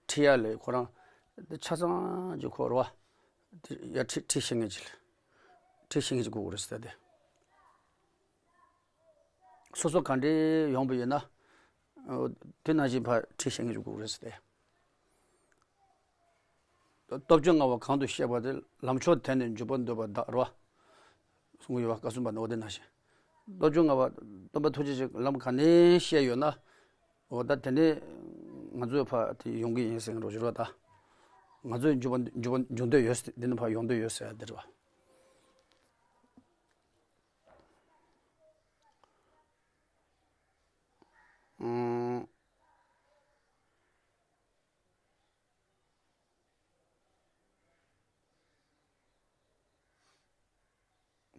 ཁྲིད་ཡ་ལས་ཁོ་རང་ཆ་ཚང་ཅིག་ཁོ་རེད་བ། དེ་ཡ་ཁྲིད་ཁྲིད་ཤེས་མཁན་ཅིག་ལ། ཁྲིད་ཤེས་མཁན་ཅིག་དགོས་ཀྱི་རེད་ཟེར་ཏེ། སོ་སོ་ག་འདྲའི་ཡོང་པ་ཡིན་ན། དེ་ནང་བཞིན་ཕར་ཁྲིད་ཤེས་མཁན་ཞིག་དགོས་རེད་ཟེར་ཏེ། སྟོབས་བཅུ་མངའ་བ་གང་དུ་གཤེགས་པ་དེ། ལམ་མཆོག་དེ་ནས་འཇུག་པར་འདོད་པ་དག་རོ། གསུང་གི་ཡོད་པ། བཀའ་སྲུང་པ་ནི་འོ་དེ་ནང་བཞིན། སྟོབས་བཅུ་མངའ་བ་སྟོན་པ་ཐུགས་རྗེ་ཅན་ལམ་ག་ནས་བཤད་ཡོད་ན། འོ་ད་དེ་ནས་ང་ཚོས་ཕར་དེ་ཡོང་གི་ཡིན་ཟེར་གི་རོ་ཞུ་རོ། ད་ང་ཚོས་འཇུག་པ་འཇུག་པ་འཇུག་འདོད་ཡོད་ཟེར། འདི་ནས་ཕར་ཡོང་འདོད་ཡོད་ཟེར་དེ་རེད་བ། ཨང་།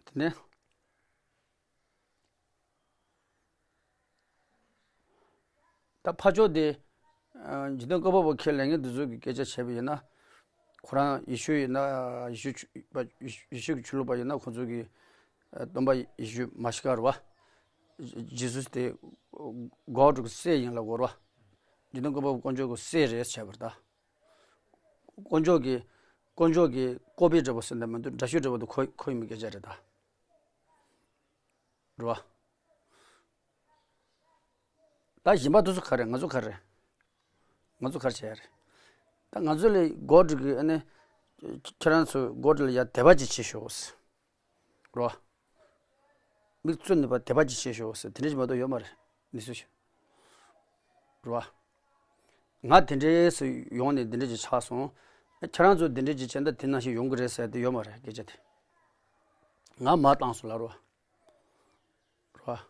དེ་ནས་ད་ཕར་ཕྱོགས་དེ། ཨ། འཇིག་རྟེན་བཀོད་པ་པོ་ཁས་ལེན་མཁན་དེ་ཚོ་གི་སྐད་ཆ་བྱས་པ་ཡིན་ན། ཁོ་རང་ཡེ་ཤུ་ཡིན་ན། ཡེ་ཤུ་ཆོས་པ། ཡེ་ཤུ་གི་ཆོས་ལུགས་པ་ཡིན་ན། ཁོ་ཚོ་གི་ཨ་སྟོན་པ་ཡེ་ཤུ་མ་ཤི་ཀ་རེད་བ། ཇི་སུ་དེ་གོཌ་གི་སྲས་ཡིན་ལབ་ཀྱི་ཡོད་རེད་བ། འཇིག་རྟེན་བཀོད་པ་པོ་དཀོན་མཆོག་གི་སྲས་རེད་བྱས་པ་རེད་ད། དཀོན་མཆོག་གི། དཀོན་མཆོག་གི་ཀོ་པི་འདྲ་པོ་ཟེར་ན་མི་འདུག་འདྲ་བཤུས་འདྲ་པོ་འདུག་ཁོ་ཁོ་ཡིན་པའི་སྐད་ཆ་རེད་ད། རེད་བ། ད་གཞན་པ་དེ་ཚོ་ག་རེ། ང་ཚོ་ག་རེ། ང་ཚོ་ག་རེ་བྱས་རེད། ད་ང་ཚོ་ལ་གོཌ་གི་ཨ་ནི། ཁྱེད་རང་ཚོ་གོཌ་ལ་ཡ་དད་པ་ཅིག་བྱེད་ཤོག་ཟེར། རེད་བ། མིག་བཙུམ་ནས་ཕར་དད་པ་ཅིག་བྱེད་ཤོག་ཟེར། དེ་འདྲ་ཅིག་མ་གཏོགས་ཡོད་མ་རེད། ནི་སུ་ཞིག་རེད་བ། ང་དེ་འདྲས་སུ་ཡོང་ནས་འདི་འདྲས་ཅིག་ཆགས་སོང་། ཁྱེད་རང་ཚོ་འདི་འདྲས་ཅིག་བྱས་ན་དེ་ནང་བཞིན་ཡོང་གི་རེད་ཟེར་དེ་ཡོད་མ་རེད། སྐད་ཆ་དེ་ང་མར་བཏང་སོང་ལབ་རོགས། རེད་བ།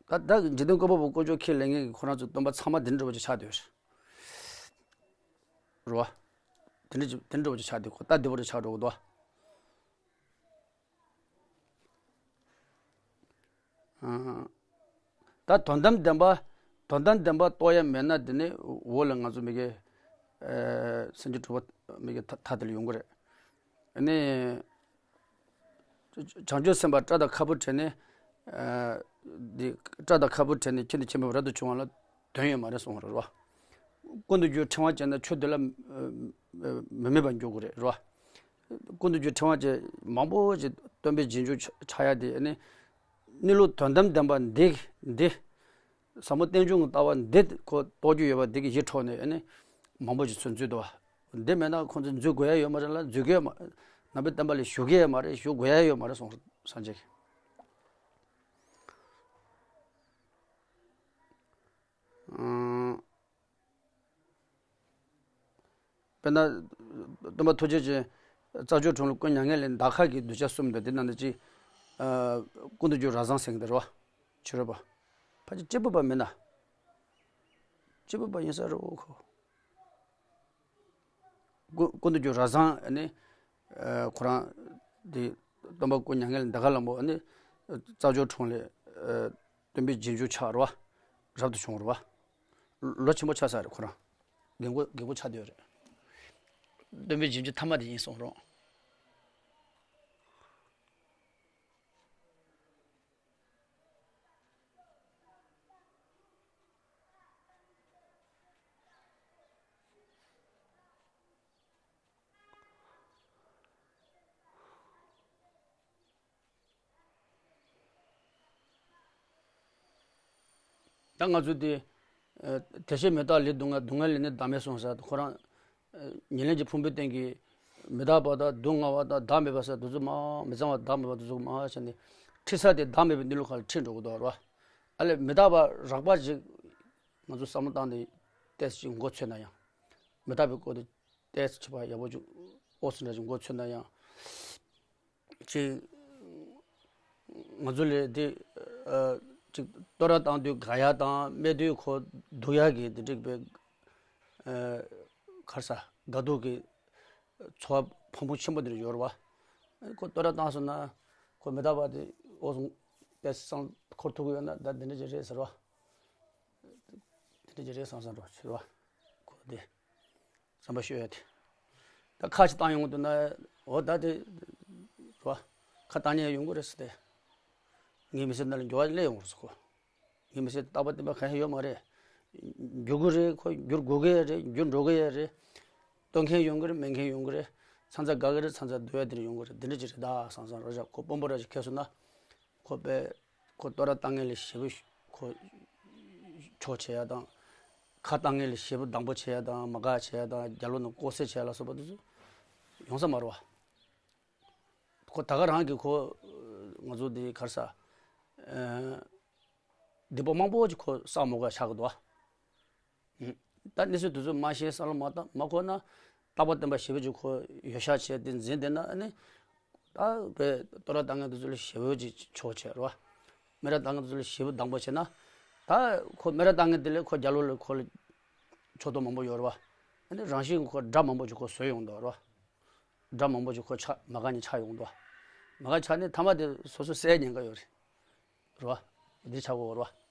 ད་ད་འཇིག་རྟེན་བཀོད་པ་པོ་དཀོན་མཆོག་ཁས་ལེན་མཁན་གྱི་ཁོ་རང་ཚོ་སྟོན་པ་ཚང་མ་དེ་འདྲ་བ་ཅིག་ཆགས་བསྡད་ཡོད་རེད། རེད་བ། དེ་འདྲ་ཅིག་དེ་འདྲ་བ་ཅིག་ཆགས་བསྡད། ཁོ་ད་བདེ་པོ་རེ་ཆགས་འགྲོ་གི་འདུག་ཨ། ད་དོན་དམ་བདེན་པ། དོན་དམ་བདེན་པ་རྟོགས་ཡ་མེད་ན། དེ་ནི་འོག་ལ་ང་ཚོ་མི་གི། ཨ། སེམས་ཅན་གྲོགས་པོ་མི་གི་ཐ་ཐ་དེ་ལ་ཡོང་གི་རེད། ཨ་ནི། བྱང་ཆུབ་སེམས་དཔའ་སྐྲ་དང་ཁ་སྤུ་བྲེགས་ནས། ཨ། འདི་སྐྲ་དང་ཁ་སྤུ་བྲེགས་ནས་ཁྱོན་ནས་ཁྱིམ་པའི་རབ་ཏུ་བྱུང་བ་ལ་དོན་ཡོད་མ་རེད་གསུངས་པ་རེད་བ། ཀུན་ཏུ་རྒྱུ་ཕྲེང་བ་ཅན་ན་ཆོས་འདི་ལ་མི་མེད་པར་འགྱུར་དགོས་རེད་རོ། ཀུན་ཏུ་རྒྱུ་ཕྲེང་བ་ཅན་མང་པོ་ཅིག་སྟོན་པའི་རྗེས་འཇུག་ཆགས་ཆགས་ཡ་དེ་ནི། གནས་ལུགས་དོན་དམ་བདེན་པ་འདི་འདི། ཟབ་མོ་རྟེན་འབྱུང་གི་ལྟ་བ་འདི་ཁོ་རྟོགས་རྒྱུ་ཡོད་པ་འདི་གི་ཡིད་འཕྲོག་ནས་ནི། མང་པོ་ཅིག་ཚུར་འཛུལ་འདུག་བ། འདི་མེད་ན་ཁོང་ཚོ་འཛུལ་དགོས་ཡ་ཡོད་མ་རེད་ལ། འཛུལ་གི་ཡོད་མ། ནང་པའི་བསྟན་པ་ལ་ཞུགས་གི་ཡོད་མ་རེད། ཞུགས་དགོས་ཡ་ཡོད་མ་རེད་གསུངས་སངས་རྒྱས་ཀྱིས། ཨང་། དཔེར་ན། སྟོན་པ་ཐུགས་རྗེ་ཅན། རྩྭ་མཆོག་གྲོང་ལ་དཀོན་མྱ་ངན་ལས་འདའ་ཁ་གི་གདུལ་བྱ་གསུམ་དང་དེ་ནང་ནས་ཅིག་ཨ། ཀུན་ཏུ་རྒྱུ་རང་བཟང་ཟེར་གི་འདུག་རོ། ཕྱི་རོལ་པ། ཕལ་ཆེར་གཅིག་པུ་པ་མིན་ན། གཅིག་པུ་པ་ཡིན་ས་རེད་འོ་ཁོ། ཀུན་ཀུན་ཏུ་རྒྱུ་རང་བཟང་ནི། ཨ། ཁོ་རང་དེ་སྟོན་པ་དཀོན་མྱ་ངན་ལས་འདའ་ཁ་ལ་མོ་ནི། རྩྭ་མཆོག་གྲོང་ལས། ཨ། སྟོན་པའི་རྗེས་འཇུག་ཆགས་རེད་བ། རབ་ཏུ་བྱུང་རེད་བ། ལོ་ཆེན་པོ་ཆགས་ས་རེད་ཁོ་རང་། རྒན་གོག་རྒན་གོག་ཆགས་བསྡད་ཡོད་རེད། སྟོན་པའི་རྗེས་འཇུག་ཐ་མ་དེ་ཡིན་གསུངས་རོགས། ད་ང་ཚོ་དེ། ཨ། བདེ་གཤེགས་མི་རྟག་ལས་སྡུག་བསྔལ། སྡུག་བསྔལ་ལས་ནི་བདག་མེད་གསུངས་ས། ཁོ་རང་ཉེར་ལེན་གྱི་ཕུང་པོའི་སྟེང་གི་མི་རྟག་པ་དང་སྡུག་བསྔལ་བ་དང་བདག་མེད་པ་ཟེར་དེ་ཚོ་མ། མི་གཙང་བ་བདག་མེད་པ་དེ་ཚོ་མ་བྱས་ནས་ཁྲིད་ས་དེ་བདག་མེད་པའི་གནས་ལུགས་ཁག་ལ་ཁྲིད་འགྲོ་གི་འདུག་ར། ཨ་ལས་མི་རྟག་པ་རགས་པ་ཅིག་ང་ཚོ་བསམ་བློ་བཏང་ནས་ཏོག་ཙམ་ཅིག་མགོ་ཚོས་ན་ཡང་། མི་རྟག་པའི་སྐོར་དེ་ཏོག་ཙམ་ཅིག་ཕར་ཡག་པོ་ཅིག་ཨོ་ཙི་འདྲ་ཅིག་མགོ་ཚོས་ན་ཡང་། ཅིག་ང་ཚོ་ལས་དེ། ཨ། ཅིག་བསྟོད་ར་བཏང་དུས་དགའ་ཡ་དང་། སྨད་དུས་ཁོ་སྡུག་ཡ་གི་དེ་འགྲིག་པའི། ཨ། ག་རེ་ཟ། དགའ་སྡུག་གི་ཚོར་བ་ཕུང་པོ་ཆེན་པོ་འདིར་ཡོད་རེད་བ། ཁོ་བསྟོད་ར་བཏང་སོང་ན་ཁོ་མི་རྟག་པ་དེ་འོ་སོང་པས་སང་འཁོར་ཐུབ་ཀྱི་ཡོད་ན། ད་འདི་འདྲ་ཅིག་རེད་ཟེར་བ། འདི་འདྲ་ཅིག་རེད་བསམ་བསམ་འགྲོ་ཕྱིར་བ། ཁོ་དེ་བསམ་པ་ཤོད་ཡ་དེ། ད་ཁ་ཅིག་བཏང་ཡོང་གི་འདུག་ན། འོ་ད་དེ་རེད་བ། ཁ་བཏང་ཉན་ཡོང་གི་རེད་ཟེར་ཏེ། ངའི་མི་ཚེ་ནང་ལ་འགྱུར་བ་སླེབས་ཡོང་གི་རེད་ཟེར་ཁོ། ངའི་མི་ཚེ་རྟག་པ་བརྟན་པ་གང་ཡང་ཡོད་མ་རེད། འགྱུར་གི་རེད། ཁོ་འགྱུར་དགོས་ཀྱི་རེད། འགྱུར་འགྲོ་གི་ཡ་རེད། སྟོན་མཁན་ཡོང་གི་རེད། མེད་མཁན་ཡོང་གི་རེད། ཚང་མ་དགའ་གི་རེད། ཚང་མ་སྡུག་ཡ་དེ་རེད། ཡོང་གི་རེད། འདི་འདྲ་ཅིག་རེད། ད་སང་སང་ར་བཞག་ཁོ་དཔོན་པོ་ར་ཅིག་ཁེལ་སོང་ན། ཁོ་པས་ཁོ་བསྟོད་ར་བཏང་མཁན་ལ་ཞེ་པོ་ཁོ་ཆོག་བྱེད་ཡ་དང་། ཁ་བཏང་མཁན་ལ་ཞེ་པོ་སྡང་པོ་བྱེད་ཡ་དང་། མ་དགའ་བྱེད་ཡ་དང་། རྒྱ་ལོ་ནང་ལྐོག་ཟ་བྱེད་ཡ་ལ་སོགས་པ་དེ་ཚོ་ཡོང་ས་མ་རེད་བ། ཁོ་ད་ག་རང་གི་ཁོ་ང་ཚོ་འདི་ག་རེ་ཟ། ཨ། སྡིག་པ་མང་པོ་ཅིག་ཁོ་བསགས་མ་དགོས་ཆགས་ཀྱི་འདུག་བ། ད་གནས་ཚུལ་དེ་ཚོ་མ་ཤེས། བསམ་བློ་མ་བཏང་། མ་འཁོར་ན། རྟག་པ་བརྟན་པ་ཞེ་པོ་ཅིག་ཁོ་ཡོད་ཤག་བྱས་ཏེ་འཛིན་བསྡད་ན། ཨ་ནི་ད་བས་བསྟོད་ར་བཏང་མཁན་དེ་ཚོ་ལ་ཞེ་པོ་ཅིག་ཆོག་བྱེད་རེད་བ། སྨད་ར་བཏང་མཁན་དེ་ཚོ་ལ་ཞེ་པོ་སྡང་པོ་བྱེད་ན། ད་ཁོ་སྨད་ར་བཏང་མཁན་དེ་ལས་ཁོ་རྒྱ་ལོ་ལ་ཁོ་ལ་ཕྱོགས་གཏོགས་མང་པོ་ཡོད་རེད་བ། ཨ་ནི་རང་བཞིན་ཁོ་དགྲ་མང་པོ་ཅིག་ཁོ་བཟོས་ཡོང་འདུག་རེད་བ། དགྲ་མང་པོ་ཅིག་ཁོ་ཆགས། མ་དགའ་མཁན་ཆགས་ཡོང་འདུག་བ། མ་དགའ་ཆགས་ནས་མཐའ་མ་དེ་སོ་སོ་བསད་ཉེན་ཁ་ཡོད་རེད། རེད་བ། འདི་ཆགས་དགོས་རེད་བ།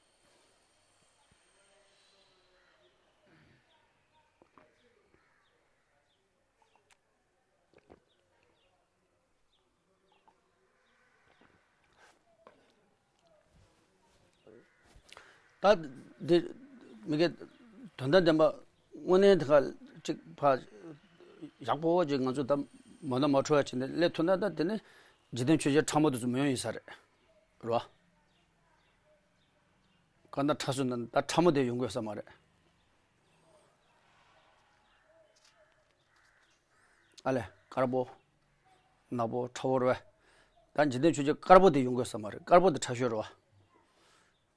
ད་འདི་མི་དགེ་དོན་དམ་བདེན་པ་དངོས་གནས་དེ་ག་ཅིག་ཕ་ཡག་པོ་ཅིག་ང་ཚོ་ད་མ་ཎི་མ་འཁྲུལ་བ་བྱས་ནས་སླེབས་ཐུབ་ན། ད་དེ་ནི་འཇིག་རྟེན་ཆོས་བརྒྱད་ཕྲ་མོ་དེ་ཚོ་མི་ཡོང་ཡིན་ས་རེད། རེད་བ། གང་ལྟར་ཕྲ་སུ་ན་ད་ཕྲ་མོ་དེ་ཡོང་དགོས་ས་མ་རེད། ཨ་ལས་དཀར་པོ། ནག་པོ། ཁྲ་བོ་རེད་བས། ད་འཇིག་རྟེན་ཆོས་བརྒྱད་དཀར་པོ་དེ་ཡོང་དགོས་ས་མ་རེད། དཀར་པོ་དེ་ཁྲ་ཤོས་རེད་བ།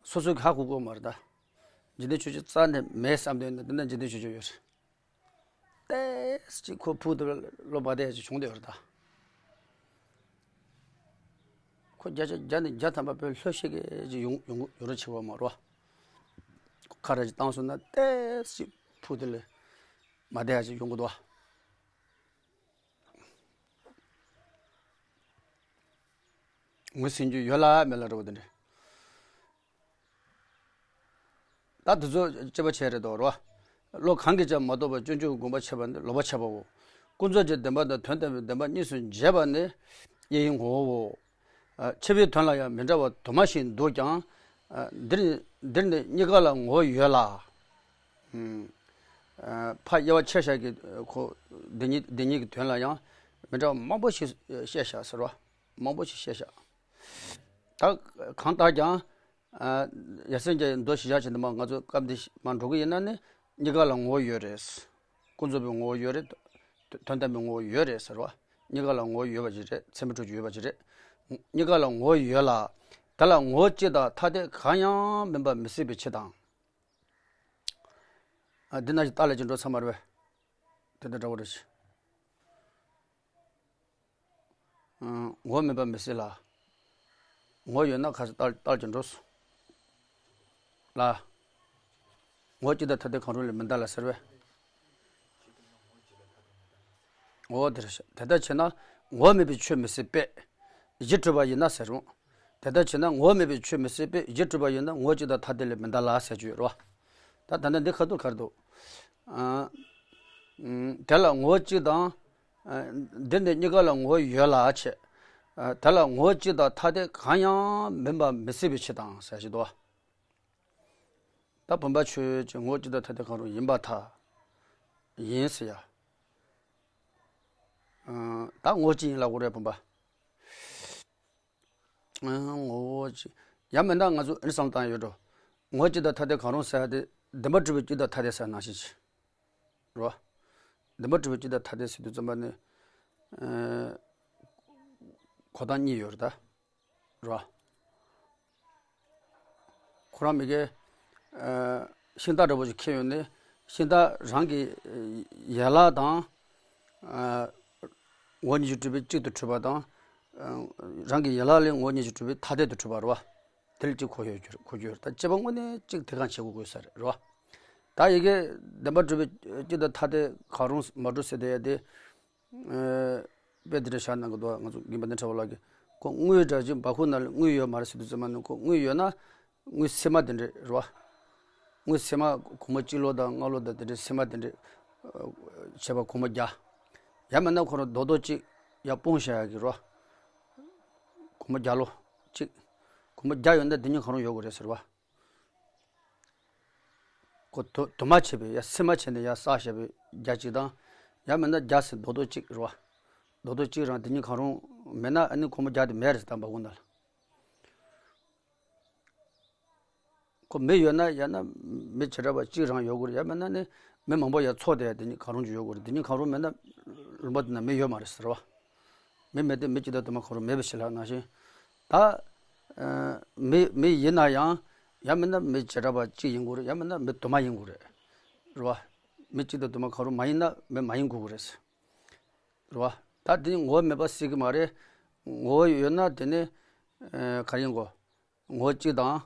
སོ་སོ་གི་ཧ་གོ་གོ་མ་རེད་ད། འཇིག་རྟེན་ཆོས་བརྒྱད་རྩ་ནས་མེད་བསམ་དོན་ནི་དེ་ན་འཇིག་རྟེན་ཆོས་བརྒྱད་ཡོད་རེད། ཏེས་ཅིག་ཁོ་ཕུག་དེ་ལོ་བ་དེ་ཅིག་བྱུང་བསྡད་ཡོད་རེད་ད། ཁོ་བརྒྱ་ཆ་བརྒྱ་ནས་བརྒྱ་ཐམ་པ་བོད་ལྷོད་ཤེས་ཀྱི་ཅིག་ཡོང་ཡོང་ཡོང་རེ་ཆེ་བ་མ་རེད་བ། ཁོ་ཁ་ར་ཅིག་བཏང་སོང་ན་ཏེས་ཅིག་ཕུག་དེ་ལས་མ་བསྡད་ཡ་ཅིག་ཡོང་གི་འདུག་བ། ངོས་ཟིན་རྒྱུ་ཡོད་ལ་མེད་ལ་འདྲ་བོ་དེ་འདྲ། ད་དེ་ཚོ་དཔྱད་པ་བྱས་རེད་དོ་རོ། བློ་གང་གིས་ཀྱང་མ་རྟོགས་པར་སྤྱོད་འཇུག་དགོངས་པ་འཆད་པ་ནི་ལོག་པར་འཆད་པའོ། ཀུན་རྫོབ་ཀྱི་བདེན་པ་དང་དོན་དམ་པའི་བདེན་པ་གཉིས་སུ་འབྱེད་པ་ནི་དབྱེ་བའི་ངོ་བོའོ། ཨ། འཆད་པའི་དོན་ལ་ཡང་མི་འདྲ་བ་དུ་མ་ཞིག་འདུག་ཀྱང་། ཨ། འདིར་འདིར་ནི་གཉིས་ཀ་ལ་ངོ་བོ་ཡོད་ལ། ཨུམ། ཨ། ཕ་དབྱེ་བ་ཕྱེ་བཞག་གི་ཁོ་འདི་གཉིས་འདི་གཉིས་ཀྱི་དོན་ལ་ཡང་མི་འདྲ་བ་མང་པོ་ཞིག་བཤད་བཞག་ཟེར་བ། མང་པོ་ཞིག་བཤད་བཞག་ད་གང་ལྟར་ཀྱང་། ཨ། ཡ་སེང་གེ་མདོ་བཞི་ཆ་ཅན་དུ་མ་ང་ཚོ་སྐབས་འདི་མ་འགྲོ་གི་ཡིན་ན་ནི་གཉིས་ཀ་ལ་ངོ་བོ་ཡོད་རེད། ཀུན་རྫོབ་པའི་ངོ་བོ་ཡོད་རེད། དོན་དམ་པའི་ངོ་བོ་ཡོད་རེད་ཟེར་བ། གཉིས་ཀ་ལ་ངོ་བོ་ཡོད་པ་ཅིག་རེད། ཚད་མས་གྲུབ་ཀྱི་ཡོད་པ་ཅིག་རེད། གཉིས་ཀ་ལ་ངོ་བོ་ཡོད་ལ། དེ་ལ་ངོ་བོ་གཅིག་དང་ཐ་དད་གང་ཡང་མིན་པ་མི་སྲིད་པའི་ཕྱིར་དང་། ཨ། འདི་ན་ཞིག་རྟགས་ལས་ཀྱི་འགྲོ་ཚར་མ་རེད་པས། དེ་འདྲ་འདྲ་བོ་རེད། ཨང་། ངོ་བོ་མེད་པ་མི་སྲིད་ལ། ངོ་བོ་ཡོད་ན་ཁ་སང་རྟགས་རྟགས་ཀྱི་འགྲོ་སོང་། ལ། ངོ་བོ་གཅིག་དང་ཐ་དད་གང་རུང་ལས་མི་འདའ་ལ་ཟེར་བས། འོ་དེ་རེད་ཤག་དེ་ལྟར་བྱས་ན་ངོ་བོ་མེད་པའི་ཆོས་མི་སྲིད་པས། གཞི་གྲུབ་པ་ཡིན་ན་ཟེར་རུང་། དེ་ལྟར་བྱས་ན་ངོ་བོ་མེད་པའི་ཆོས་མི་སྲིད་པས། གཞི་གྲུབ་པ་ཡིན་ན་ངོ་བོ་གཅིག་དང་ཐ་དད་ལས་མི་འདའ་ལ་ཟེར་རྒྱུ་ཡོད་རེད་བ། ད་ད་ལྟ་འདི་ཁ་ཐུག་ག་རེ་འདུག་ཨ། ཨུམ། དེ་ལ་ངོ་བོ་གཅིག་དང་། ཨ། འདི་ནི་གཉིས་ཀ་ལ་ངོ་བོ་ཡོད་ལ་བྱས། ཨ། དེ་ལ་ངོ་བོ་གཅིག་དང་ཐ་དད་གང་ཡང་མིན་པ་མི་སྲིད་པའི་ཕྱིར་དང་ཟེར་ཞིག་འདུག་ད་བུམ་པ་ཆོས་ཅན་ངོ་བོ་གཅིག་དང་ཐ་དད་གང་རུང་ཡིན་པར་ཐལ། ཡིན་ཟེར་ཡ། ཨ། ད་ངོ་བོ་གཅིག་ཡིན་ལབ་དགོས་རེད་བུམ་པ། ཨ། ངོ་བོ་གཅིག་ཡང་མིན་ན་ང་ཚོ་ཨེ་ནི་བསམ་བློ་བཏང་ཡོད་འགྲོ། ངོ་བོ་གཅིག་དང་ཐ་དད་གང་རུང་ཟེར་ཡ་དེ་བདེན་པར་གྲུབ་པའི་གཅིག་དང་ཐ་དད་ཟེར་ནང་བཞིན་ཅིག་རོ། བདེན་པར་གྲུབ་པའི་གཅིག་དང་ཐ་དད་ཟེར་དུས་ཙམ་པ་ནི། ཨ། གོ་སྟངས་གཉིས་ཡོད་རེད་ད། རོ། ཁོ་རང་མི་དགེ། ཨ། ཤིང་རྟ་འདྲ་པོ་ཞིག་འཁྱེར་ཡོང་ནས་ཤིང་རྟ་རང་གི་ཡན་ལག་དང་། ཨ། ངོ་བོ་ཉིད་ཀྱིས་གྲུབ་པའི་གཅིག་ཏུ་གྲུབ་པ་དང་། ཨ། རང་གི་ཡན་ལག་ལས་ངོ་བོ་ཉིད་ཀྱིས་གྲུབ་པའི་ཐ་དད་དུ་གྲུབ་པ་རེད་བ། དེ་ལ་གཅིག་གོ་ཡོད་རྒྱུ་གོ་རྒྱུ་ཡོད་རེད། ད་དཔྱད་པ་དངོས་གནས་གཅིག་དེ་གང་བྱེད་དགོས་དགོས་ས་རེད་རེད་བ། ད་ཡི་གེ་བདེན་པར་གྲུབ་པའི་གཅིག་དང་ཐ་དད་གང་རུང་མ་གྲུབ་ཟེར་བསྡད་ཡ་དེ། ཨ། དཔེ་འདི་འདྲ་བཞག་གནང་གི་འདུག་ང་ཚོ་རྒན་པ་འདི་འདྲ་བ་ལགས་ཀྱིས་ཁོ་དངུལ་འདྲ་ཅིག་བ་ཁུག་ནང་ལ་དངུལ་ཡོད་མ་རེད་ཟེར་དུས་ཙམ་པ་ནི་ཁོ་དངུལ་ཡོད་ན། དངུལ་སིལ་མ་དེ་འདྲས་རེད་བ། དངུལ་སིལ་མ་སྒོར་མོ་གཅིག་ལོ་དང་ལྔ་ལོ་དང་དེ་འདྲས་སིལ་མ་དེ་འདྲས། ཨ། བྱས་པ་སྒོར་མོ་བརྒྱ། ཡང་མིན་ན་ཁོ་རང་རྡོག་རྡོག་གཅིག་ཡར་སྤུངས་བཞག་ཡ་གི་རེད་བ། སྒོར་མོ་བརྒྱ་ལོ་གཅིག་སྒོར་མོ་བརྒྱ་ཡོད་ན་འདི་གཉིས་གང་རུང་ཡོད་དགོས་རེད་ཟེར་བ། ཁོ་དུ་དུ་མ་བྱས་པའི་ཡ་སིལ་མ་བྱས་ནས་ཡ་བསགས་བཞག་པའི་བརྒྱ་གཅིག་དང་། ཡང་མིན་ན་བརྒྱ་ཟེར་རྡོག་རྡོག་གཅིག་རེད་བ། རྡོག་རྡོག་གཅིག་རང་དེ་གཉིས་གང་རུང་མེད་ན་ཨ་ནི་སྒོར་མོ་བརྒྱ་དེ་མེད་རེད་ཟེར་དང་བ་ཁུག་ནང་ལ། ཁོ་མི་ཡོད་ན་ཡང་ན་མི་བྱེ་བྲག་པ་གཅིག་རང་ཡོད་དགོས་རེད། ཡང་མིན་ན་ནི་མི་མང་པོ་ཡར་ཚོགས་བསྡད་ཡ་དེ་གཉིས་གང་རུང་ཅིག་ཡོད་དགོས་རེད། དེ་གཉིས་གང་རུང་མེད་ན་ལུང་པ་དེ་ན་མི་ཡོད་མ་རེད་ཟེར་བ། མི་མེད་དུས་མི་གཅིག་དང་དུ་མ་གང་རུང་མེད་པའི་ཕྱིར་ལ་ནང་བཞིན། ད་ཨ་མི་མི་ཡིན་ན་ཡང་ཡང་མིན་ན་མི་བྱེ་བྲག་པ་གཅིག་ཡིན་དགོས་རེད། ཡང་མིན་ན་མི་དུ་མ་ཡིན་དགོས་རེད། རེད་བ། མི་གཅིག་དང་དུ་མ་གང་རུང་མ་ཡིན་ན་མི་མ་ཡིན་དགོས་རེད། རེད་བ། ད་དེ་ནི་ངོ་བོ་མེད་པ་སྲིད་ཀྱི་མ་རེད། ངོ་བོ་ཡོད་ན་དེ་ནི་ཨ་ག་རེ་ཡིན་དགོས། ངོ་བོ་གཅིག་དང་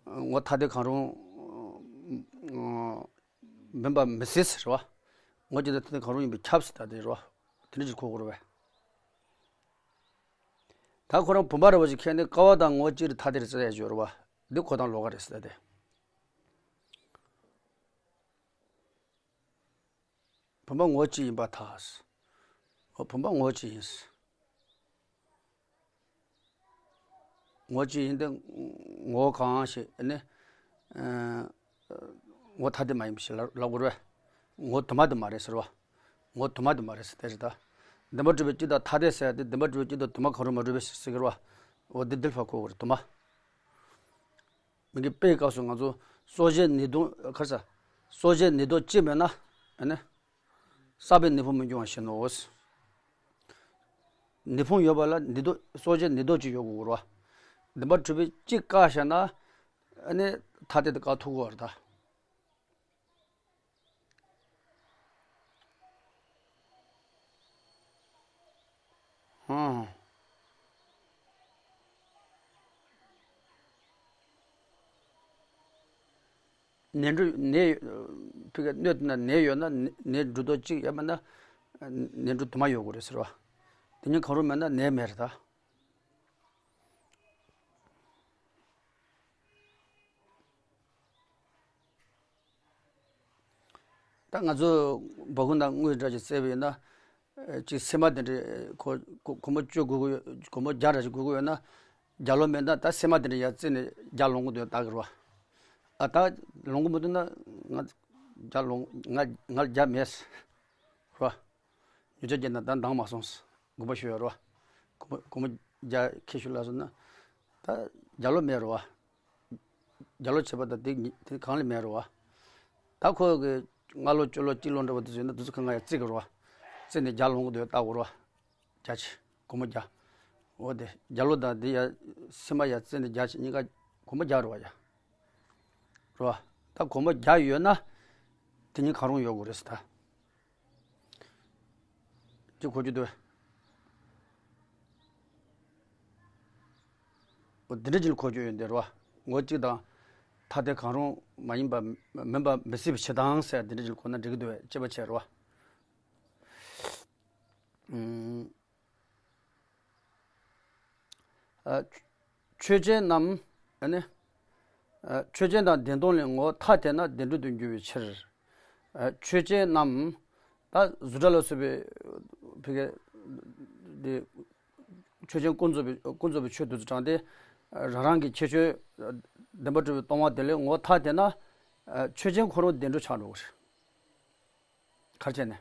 ངོ་བོ་ཐ་དད་གང་རུང་མིན་པ་མི་སྲིད་ཟེར་བ། ངོ་བོ་གཅིག་དང་ཐ་དད་གང་རུང་ཡིན་པས་ཁྱབ་ཟེར། ད་དེ་རེད་བ། དེ་འདྲ་ཞིག་གོ་དགོས་རེད་བས། ད་ཁོ་རང་བུམ་པ་འདྲ་བོ་ཞིག་ཁྱེར་ནས་ཀ་བ་དང་ངོ་བོ་གཅིག་རེད་ཐ་དད་རེད་ཟེར་ཡ་ཡོད་རེད་བ། འདི་ཁོ་དང་ལོགས་ཀ་རེད་ཟེར་ད་དེ། བུམ་པ་ངོ་བོ་གཅིག་ཡིན་པར་ཐལ། འོ་བུམ་པ་ངོ་བོ་གཅིག་ཡིན། ངོ་བོ་གཅིག་ཡིན་ཏེ། ངོ་བོ་གང་ཞིག་ནི། ཨ་ངོ་བོ་ཐ་དད་མ་ཡིན་པ་ཞིག་ལབ་དགོས་རེད་བས། ངོ་བོ་དུ་མ་དེ་མ་རེད་ཟེར་བ། ངོ་བོ་དུ་མ་དེ་མ་རེད་ཟེར་དེ་རེད་ད། བདེན་པར་གྲུབ་པའི་གཅིག་དང་ཐ་དད་ཟེར་ཡ་དེ་བདེན་པར་གྲུབ་པའི་གཅིག་དང་དུ་མ་གང་རུང་མ་གྲུབ་པའི་ཕྱིར་ཟེར་གི་རེད་བ། འོ་དེ་འདི་ལ་ཕར་གོ་དགོས་རེད་དུ་མ། མི་དགེ་དཔེའི་སྐབས་སུ་ང་ཚོ་སྲོག་གཅོད་ནད་གདོན་ག་རེ་ཟ། སྲོག་གཅོད་ནད་གདོན་གཅིག་མེད་ན། ཨ་ནི། བསགས་པའི་ནད་ཕུང་མི་འབྱུང་བ་བཞིན་ནོ། ནད་ཕུང་ཡོད་པ་ལ་ནད་གདོན་སྲོག་གཅོད་ནད་གདོན་གཅིག་ཡོད་དགོས་རེད་བ། བདེན་པར་གྲུབ་པའི་གཅིག་བཀག་བཞག་ན། ཨ་ནི་ཐ་དད་དེ་བཀག་ཐུབ་ཀྱི་རེད་ད། ཧང་། ནད་འབྲུ་ནད་ཕ་གི་སྣོད་དེ་ན་ནད་ཡོད་ན་ནད་ནད་འབྲུ་དོ་གཅིག་ཡང་མིན་ན་ནད་འབྲུ་དུ་མ་ཡོད་དགོས་རེད་ཟེར་བ། དེ་གཉིས་གང་རུང་མེད་ན་ནད་མེད་རེད་ད། ད་ང་ཚོ་འབའ་ཁུག་ནང་དངུལ་འདྲ་ཞིག་བཙལ་བ་ཡིན་ན། ཨ་གཅིག་སྲན་མ་དེ་འདྲ་ཁོ་སྒོར་མོ་བཅུ་དགོས་ཀྱི་ཡོད། སྒོར་མོ་བརྒྱ་འདྲ་ཞིག་དགོས་ཀྱི་ཡོད་ན། བརྒྱ་ལོངས་མེད་ན་ད་སྲན་མ་དེ་འདྲ་ཡར་བཙལ་ནས་བརྒྱ་ལོངས་ཀྱི་འདུག་ལྟ་གི་རེད་བ། ཨ་ད་ལོངས་ཀྱི་མི་འདུག་ན་ང་བརྒྱ་ལོངས་ང་ང་བརྒྱ་མེད་རེད་བ། ཉོ་ཆ་རྒྱག་ན་ད་འདང་མ་སོང་། དགོངས་པ་ཞུ་ཡ་རེད་བ། སྒོར་མོ་སྒོར་མོ་བརྒྱ་ཁྱེར་ཤོག་ལབ་སོང་ན། ད་བརྒྱ་ལོངས་མེད་རེད་བ། བརྒྱ་ལོངས་བྱས་པ་དང་དེ་ཉིད་དེ་གང་ལ་མེད་རེད་བ། ད་ཁོ་གི་ལྔ་ལོངས་བཅུ་ལོངས་གཅིག་ལོངས་འདྲ་བོ་དེ་ཚོ་ཡིན་ན་དེ་ཚོ་གང་ག་ཡང་བརྩི་གི་རེད་བ། བརྩིས་ནས་བརྒྱ་ལོངས་གི་འདུག་ལྟ་དགོས་རེད་བ། བརྒྱ་ཆེ་སྒོར་མོ་བརྒྱ། འོ་དེ་བརྒྱ་ལོངས་དང་དེ་ཡ་སྲན་མ་ཡ་བརྩིས་ནས་བརྒྱ་ཆེ་གཉིས་ཀ་སྒོར་མོ་བརྒྱ་རེད་བ་ཡ། རེད་བ། ད་སྒོར་མོ་བརྒྱ་ཡོད་ན། དེ་གཉིས་གང་རུང་ཡོད་དགོས་རེད་ཟེར་ད། ཅི་གོ་རྒྱུ་འདུག་འོ་འདི་འདྲ་ཅིག་གོ་རྒྱུ་ཡོད་འདི་རེད་བ། ངོ་གཅིག་དང་ཐ་དད་གང་རུང་མ་ཡིན་པ་མིན་པ་མི་སྲིད་པའི་ཕྱིར་དང་ཟེར་འདི་འདྲ་ཅིག་གོ་ན་འགྲིག་གི་འདུག་བས་དཔྱད་པ་བྱས་རེད་བ། ཨུམ། ཨ་ཆོས་ཅན་རྣམས་ཨ་ནི། ཨ་ཆོས་ཅན་དང་བདེན་སྟོང་ལས་ངོ་བོ་ཐ་དད་ན་བདེན་གྲུབ་ཏུ་འགྱུར་བའི་ཕྱིར། ཨ་ཆོས་ཅན་རྣམས་ད་གཟུགས་སྒྲ་ལ་སོགས་པའི་ཕ་གི་འདི་ཆོས་ཅན་ཀུན་རྫོབ་པའི་ཀུན་རྫོབ་པའི་ཆོས་དེ་ཚོ་དྲངས་ཏེ། རང་རང་གི་ཁྱད་ཆོས་བདེན་པར་གྲུབ་པའི་སྟོང་པ་དེ་ལས་ངོ་བོ་ཐ་དད་ན། ཨ་ཆོས་ཅན་ཁོ་རང་བདེན་གྲུབ་ཆགས་འགྲོ་གི་རེད། ག་རེ་བྱས་ནས།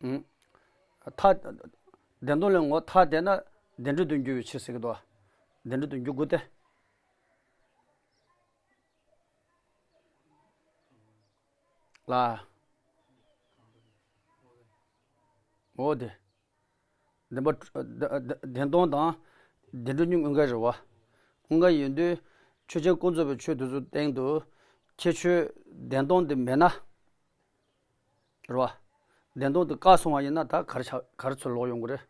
ཨུམ། ཐ། བདེན་སྟོང་ལས་ངོ་བོ་ཐ་དད་ན་བདེན་གྲུབ་ཏུ་འགྱུར་བའི་ཕྱིར་ཟེར་གྱི་འདུག་བདེན་གྲུབ་ཏུ་འགྱུར་དགོས་ཏེ། ལ། འོ་དེ། བདེན་པ། བདེན་སྟོང་དང་བདེན་གྲུབ་གཉིས་དངོས་འགལ་རེད་བ། དངོས་འགལ་ཡིན་དུས་ཆོས་ཅན་ཀུན་རྫོབ་པའི་ཆོས་དེ་ཚོའི་སྟེང་དུ་ཁྱད་ཆོས་བདེན་སྟོང་དེ་མེད་ན། རེད་བ། བདེན་སྟོང་དེ་བཀག་སོང་བ་ཡིན་ན་ད་ག་རེ་ཆགས་ག་རེ་ཚུར་ལོག་ཡོང་གི་རེད།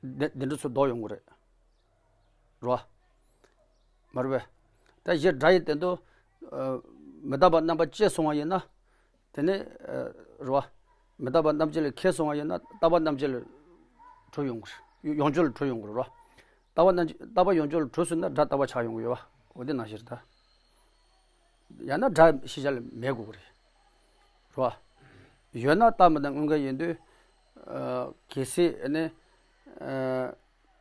བདེན་བདེན་གྲུབ་ཚུར་ལྡོག་ཡོང་གི་རེད། རེད་བ། མ་རེད་པས། ད་གཞི་སྒྲ་ཡི་སྟེང་དུ། ཨ་མི་རྟག་པ་རྣམ་པ་བཅད་སོང་བ་ཡིན་ན། དེ་ནི་ཨ་རེད་བ། མི་རྟག་པ་རྣམ་བཅད་ལས་ཁེགས་སོང་བ་ཡིན་ན་རྟག་པ་རྣམ་བཅད་ལས་གྲོལ་ཡོང་གི་རེད། ཡོངས་གཅོད་ལས་གྲོལ་ཡོང་གི་རེད་བ། རྟག་པ་རྣམ་རྟག་པ་ཡོངས་གཅོད་ལས་གྲོལ་སོང་ན་སྒྲ་རྟག་པ་ཆགས་ཡོང་གི་ཡོད་བ། འོ་དེ་ནང་བཞིན་རེད་ད། ཡང་ན་སྒྲ་ཤེས་བྱ་ལ་མེད་དགོས་ཀྱི་རེད། རེད་བ། ཡོད་ན་རྟག་མི་རྟག་དངོས་འགལ་ཡིན་དུས། ཨ་གལ་སྲིད་ཨ་ནི། ཨ་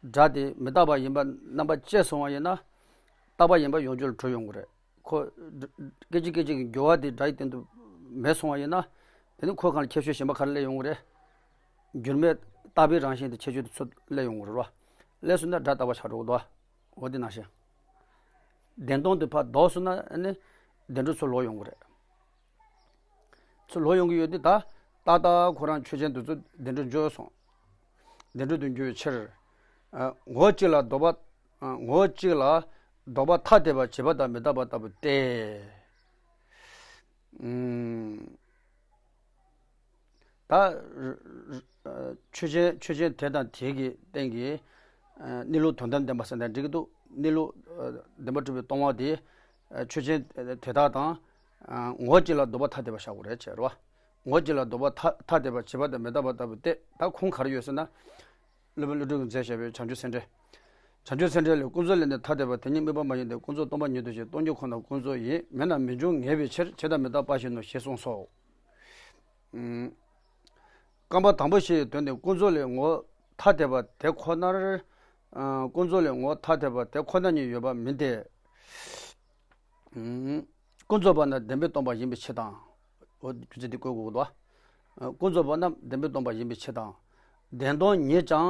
སྒྲ་དེ་མི་རྟག་པ་ཡིན་པ་རྣམ་པ་བཅད་སོང་བ་ཡིན་ན། རྟག་པ་ཡིན་པ་ཡོངས་གཅོད་ལ་གྲོལ་ཡོང་གི་རེད། ཁོ། སྐད་ཅིག་སྐད་ཅིག་གི་འགྱུར་བ་དེ་སྒྲ་ཡི་སྟེང་དུ་མེད་སོང་བ་ཡིན་ན། དེ་ནི་ཁོའི་སྒང་ལ་ཁྱད་ཆོས་གཞན་པ་ག་རེ་སླེབས་ཡོང་གི་རེད། འགྱུར་མེད་རྟག་པའི་རང་བཞིན་དེ་ཁྱད་ཆོས་དེ་ཚུར་སླེབས་ཡོང་གི་རེད་བ། སླེབས་སོང་ན་སྒྲ་རྟག་པ་ཆགས་འགྲོ་གི་འདུག་བ། འོ་དེ་ནང་བཞིན། བདེན་སྟོང་དེ་ཕར་ལྡོག་སོང་ན་ཨ་ནི་བདེ་འགྲོ་ཚུར་ལོག་ཡོང་གི་རེད། ཚུར་ལོག་ཡོང་གི་ཡོད་དུས་ད་ཏག་ཏག་ཁོ་རང་ཆོས་ཅན་དེ་ཚོ་བདེ་འགྲོ་འགྱོ་སོང་། བདེ་འགྲོ་དུ་འགྱུར་བའི་ཕྱིར། ཨ། ངོ་གཅིག་ལ་ལྡོག་པ། ཨ། ངོ་གཅིག་ལ་ལྡོག་པ་ཐ་དད་པ་བྱས་པ་དང་མི་རྟག་པ་ལྟ་བུ་སྟེ། ཨུམ། ད་ཆོས་ཅན་ཆོས་ཅན་དེ་དང་དེ་གི་སྟེང་གི་གནས་ལུགས་དོན་དམ་བདེན་པ་ཟེར་ན་འགྲིག་གི་འདུག་གནས་ལུགས་བདེན་པར་གྲུབ་པའི་སྟོང་པ་དེ་ཆོས་ཅན་དེ་དག་དང་ངོ་གཅིག་ལ་ལྡོག་པ་ཐ་དད་པ་བཞག་དགོས་རེད་བྱས་རོ། ངོ་གཅིག་ལ་ལྡོག་པ་ཐ་ཐ་དད་པ་བྱས་པ་དང་མི་རྟག་པ་ལྟ་བུ་སྟེ། ད་ཁུངས་ག་རེ་ཡོད་ཟེར་ན། སློབ་དཔོན་ཀླུ་སྒྲུབ་ཀྱིས་མཛད་བཞག་པའི་བྱང་ཆུབ་སེམས་འགྲེལ། བྱང་ཆུབ་སེམས་འགྲེལ་ལས། ཀུན་རྫོབ་ལས་ནི་ཐ་དད་པ་དེ་ཉིད་དམིགས་པ་མ་ཡིན་ཏེ། ཀུན་རྫོབ་སྟོང་པ་ཉིད་དུ་ཞེན་སྟོང་ཉིད་ཁོ་ན་ཀུན་རྫོབ་ཡིན། མེད་ན་མི་འབྱུང་ངེས་པའི་ཕྱིར། བྱས་དང་མི་རྟག་པ་བཞིན་ནོ་ཞེས་གསུངས་སོ། ཨུམ། རྐང་པ་དང་པོ་ཞེས་པའི་དོན་ནི་ཀུན་རྫོབ་ལས་ངོ་ཐ་དད་པ་དེ་ཁོ་ནར། ཨ། ཀུན་རྫོབ་ལས་ངོ་ཐ་དད་པ་དེ་ཁོ་ན་ཉིད་ཡོད་པ་མིན་ཏེ། ཨུམ། ཀུན་རྫོབ་པ་རྣམས་བདེན་པས་སྟོང་པ་ཡིན་པའི་ཕྱིར་དང་། འོ། རྒྱུ་མཚན་འདི་བཀོད་དགོས་ཀྱི་འདུག་ཨ། ཀུན་རྫོབ་པ་རྣམས་བདེན་པས་སྟོང་པ་ཡིན་པའི་ཕྱིར་དང་། བདེན་སྟོང་ཉིད་ཀྱང་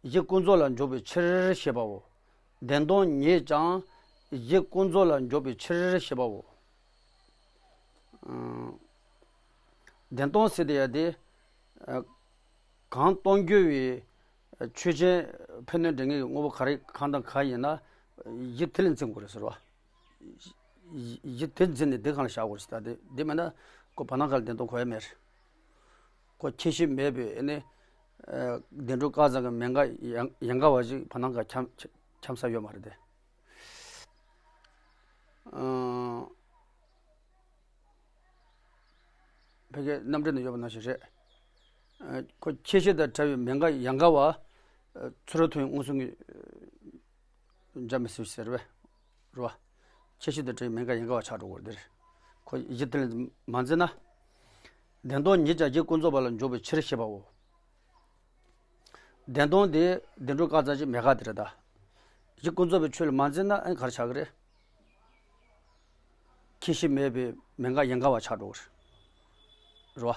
གཞི་ཀུན་རྫོབ་ལ་འཇོག་པའི་ཕྱིར་ཞེས་པའོ། བདེན་སྟོང་ཉིད་ཀྱང་གཞི་ཀུན་རྫོབ་ལ་འཇོག་པའི་ཕྱིར་ཞེས་པའོ། ཨ། བདེན་སྟོང་ཟེར་དེ་ཡ་དེ། ཨ། གང་སྟོང་འགྱུར་བའི་ཆོས་ཅན། ཕན་གནོད་འབྲེལ་ངེས་ཀྱི་དངོས་པོ་ག་རེ་གང་དང་གང་ཡིན་ན་གཞི་དེ་ལ་འཛིན་དགོས་རེད་ཟེར་བ། གཞི་དེ་འཛིན་ནས་དེ་གང་ལ་བཞག་དགོས་རེད་ཟེར། ད་དེ་དེ་མེད་ན་ཁོ་བར་སྣང་ག་ལ་བདེན་སྟོང་གོ་ཡ་མེད་རེད། ཁོ་ཁྱད་གཞི་མེད་པའི་ཨ་ནི། ཨ། བདེན་གྲུབ་བཀག་ཙམ་གྱི་མེད་དགག་ཡན་ཡན་ག་བ་ཞིག་བར་སྣང་ག་འཁྱམ་འཁྱམ་ས་ཡོད་མ་རེད་དེ། ཨ། ཕ་གིའི་རྣམ་འགྲེལ་ན་ཡོད་པ་ནང་བཞིན་རེད། ཨ། ཁོ་ཁྱད་གཞི་དང་བྲལ་བའི་མེད་དགག་ཡན་ག་བ། ཨ། ཚུ་རོལ་ཐུང་ངུ་མངོན་སུམ་གྱིས་འཇལ་མི་སྲིད་ཟེར་བས། རེད་བ། ཁྱད་གཞི་དང་བྲལ་བའི་མེད་དགག་ཡན་ག་བ་ཆགས་འགྲོ་གི་རེད་དེ། ཁོ་གཞི་དེ་ལ་མ་འཛིན་ན། བདེན་སྟོང་ཉིད་ཀྱང་གཞི་ཀུན་རྫོབ་པ་ལ་འཇོག་པའི་ཕྱིར་ཞེས་པའོ། བདེན་སྟོང་དེ་བདེན་གྲུབ་བཀག་ཙམ་གྱི་མེད་དགག་དེ་རེད་ད། གཞི་ཀུན་རྫོབ་པའི་ཆོས་ལ་མ་འཛིན་ན་ཨ་ནི་ག་རེ་ཆགས་ཀྱི་རེད། ཁྱད་གཞི་མེད་པའི་མེད་དགག་ཡན་ག་བ་ཆགས་འགྲོ་གི་རེད། རེད་བ།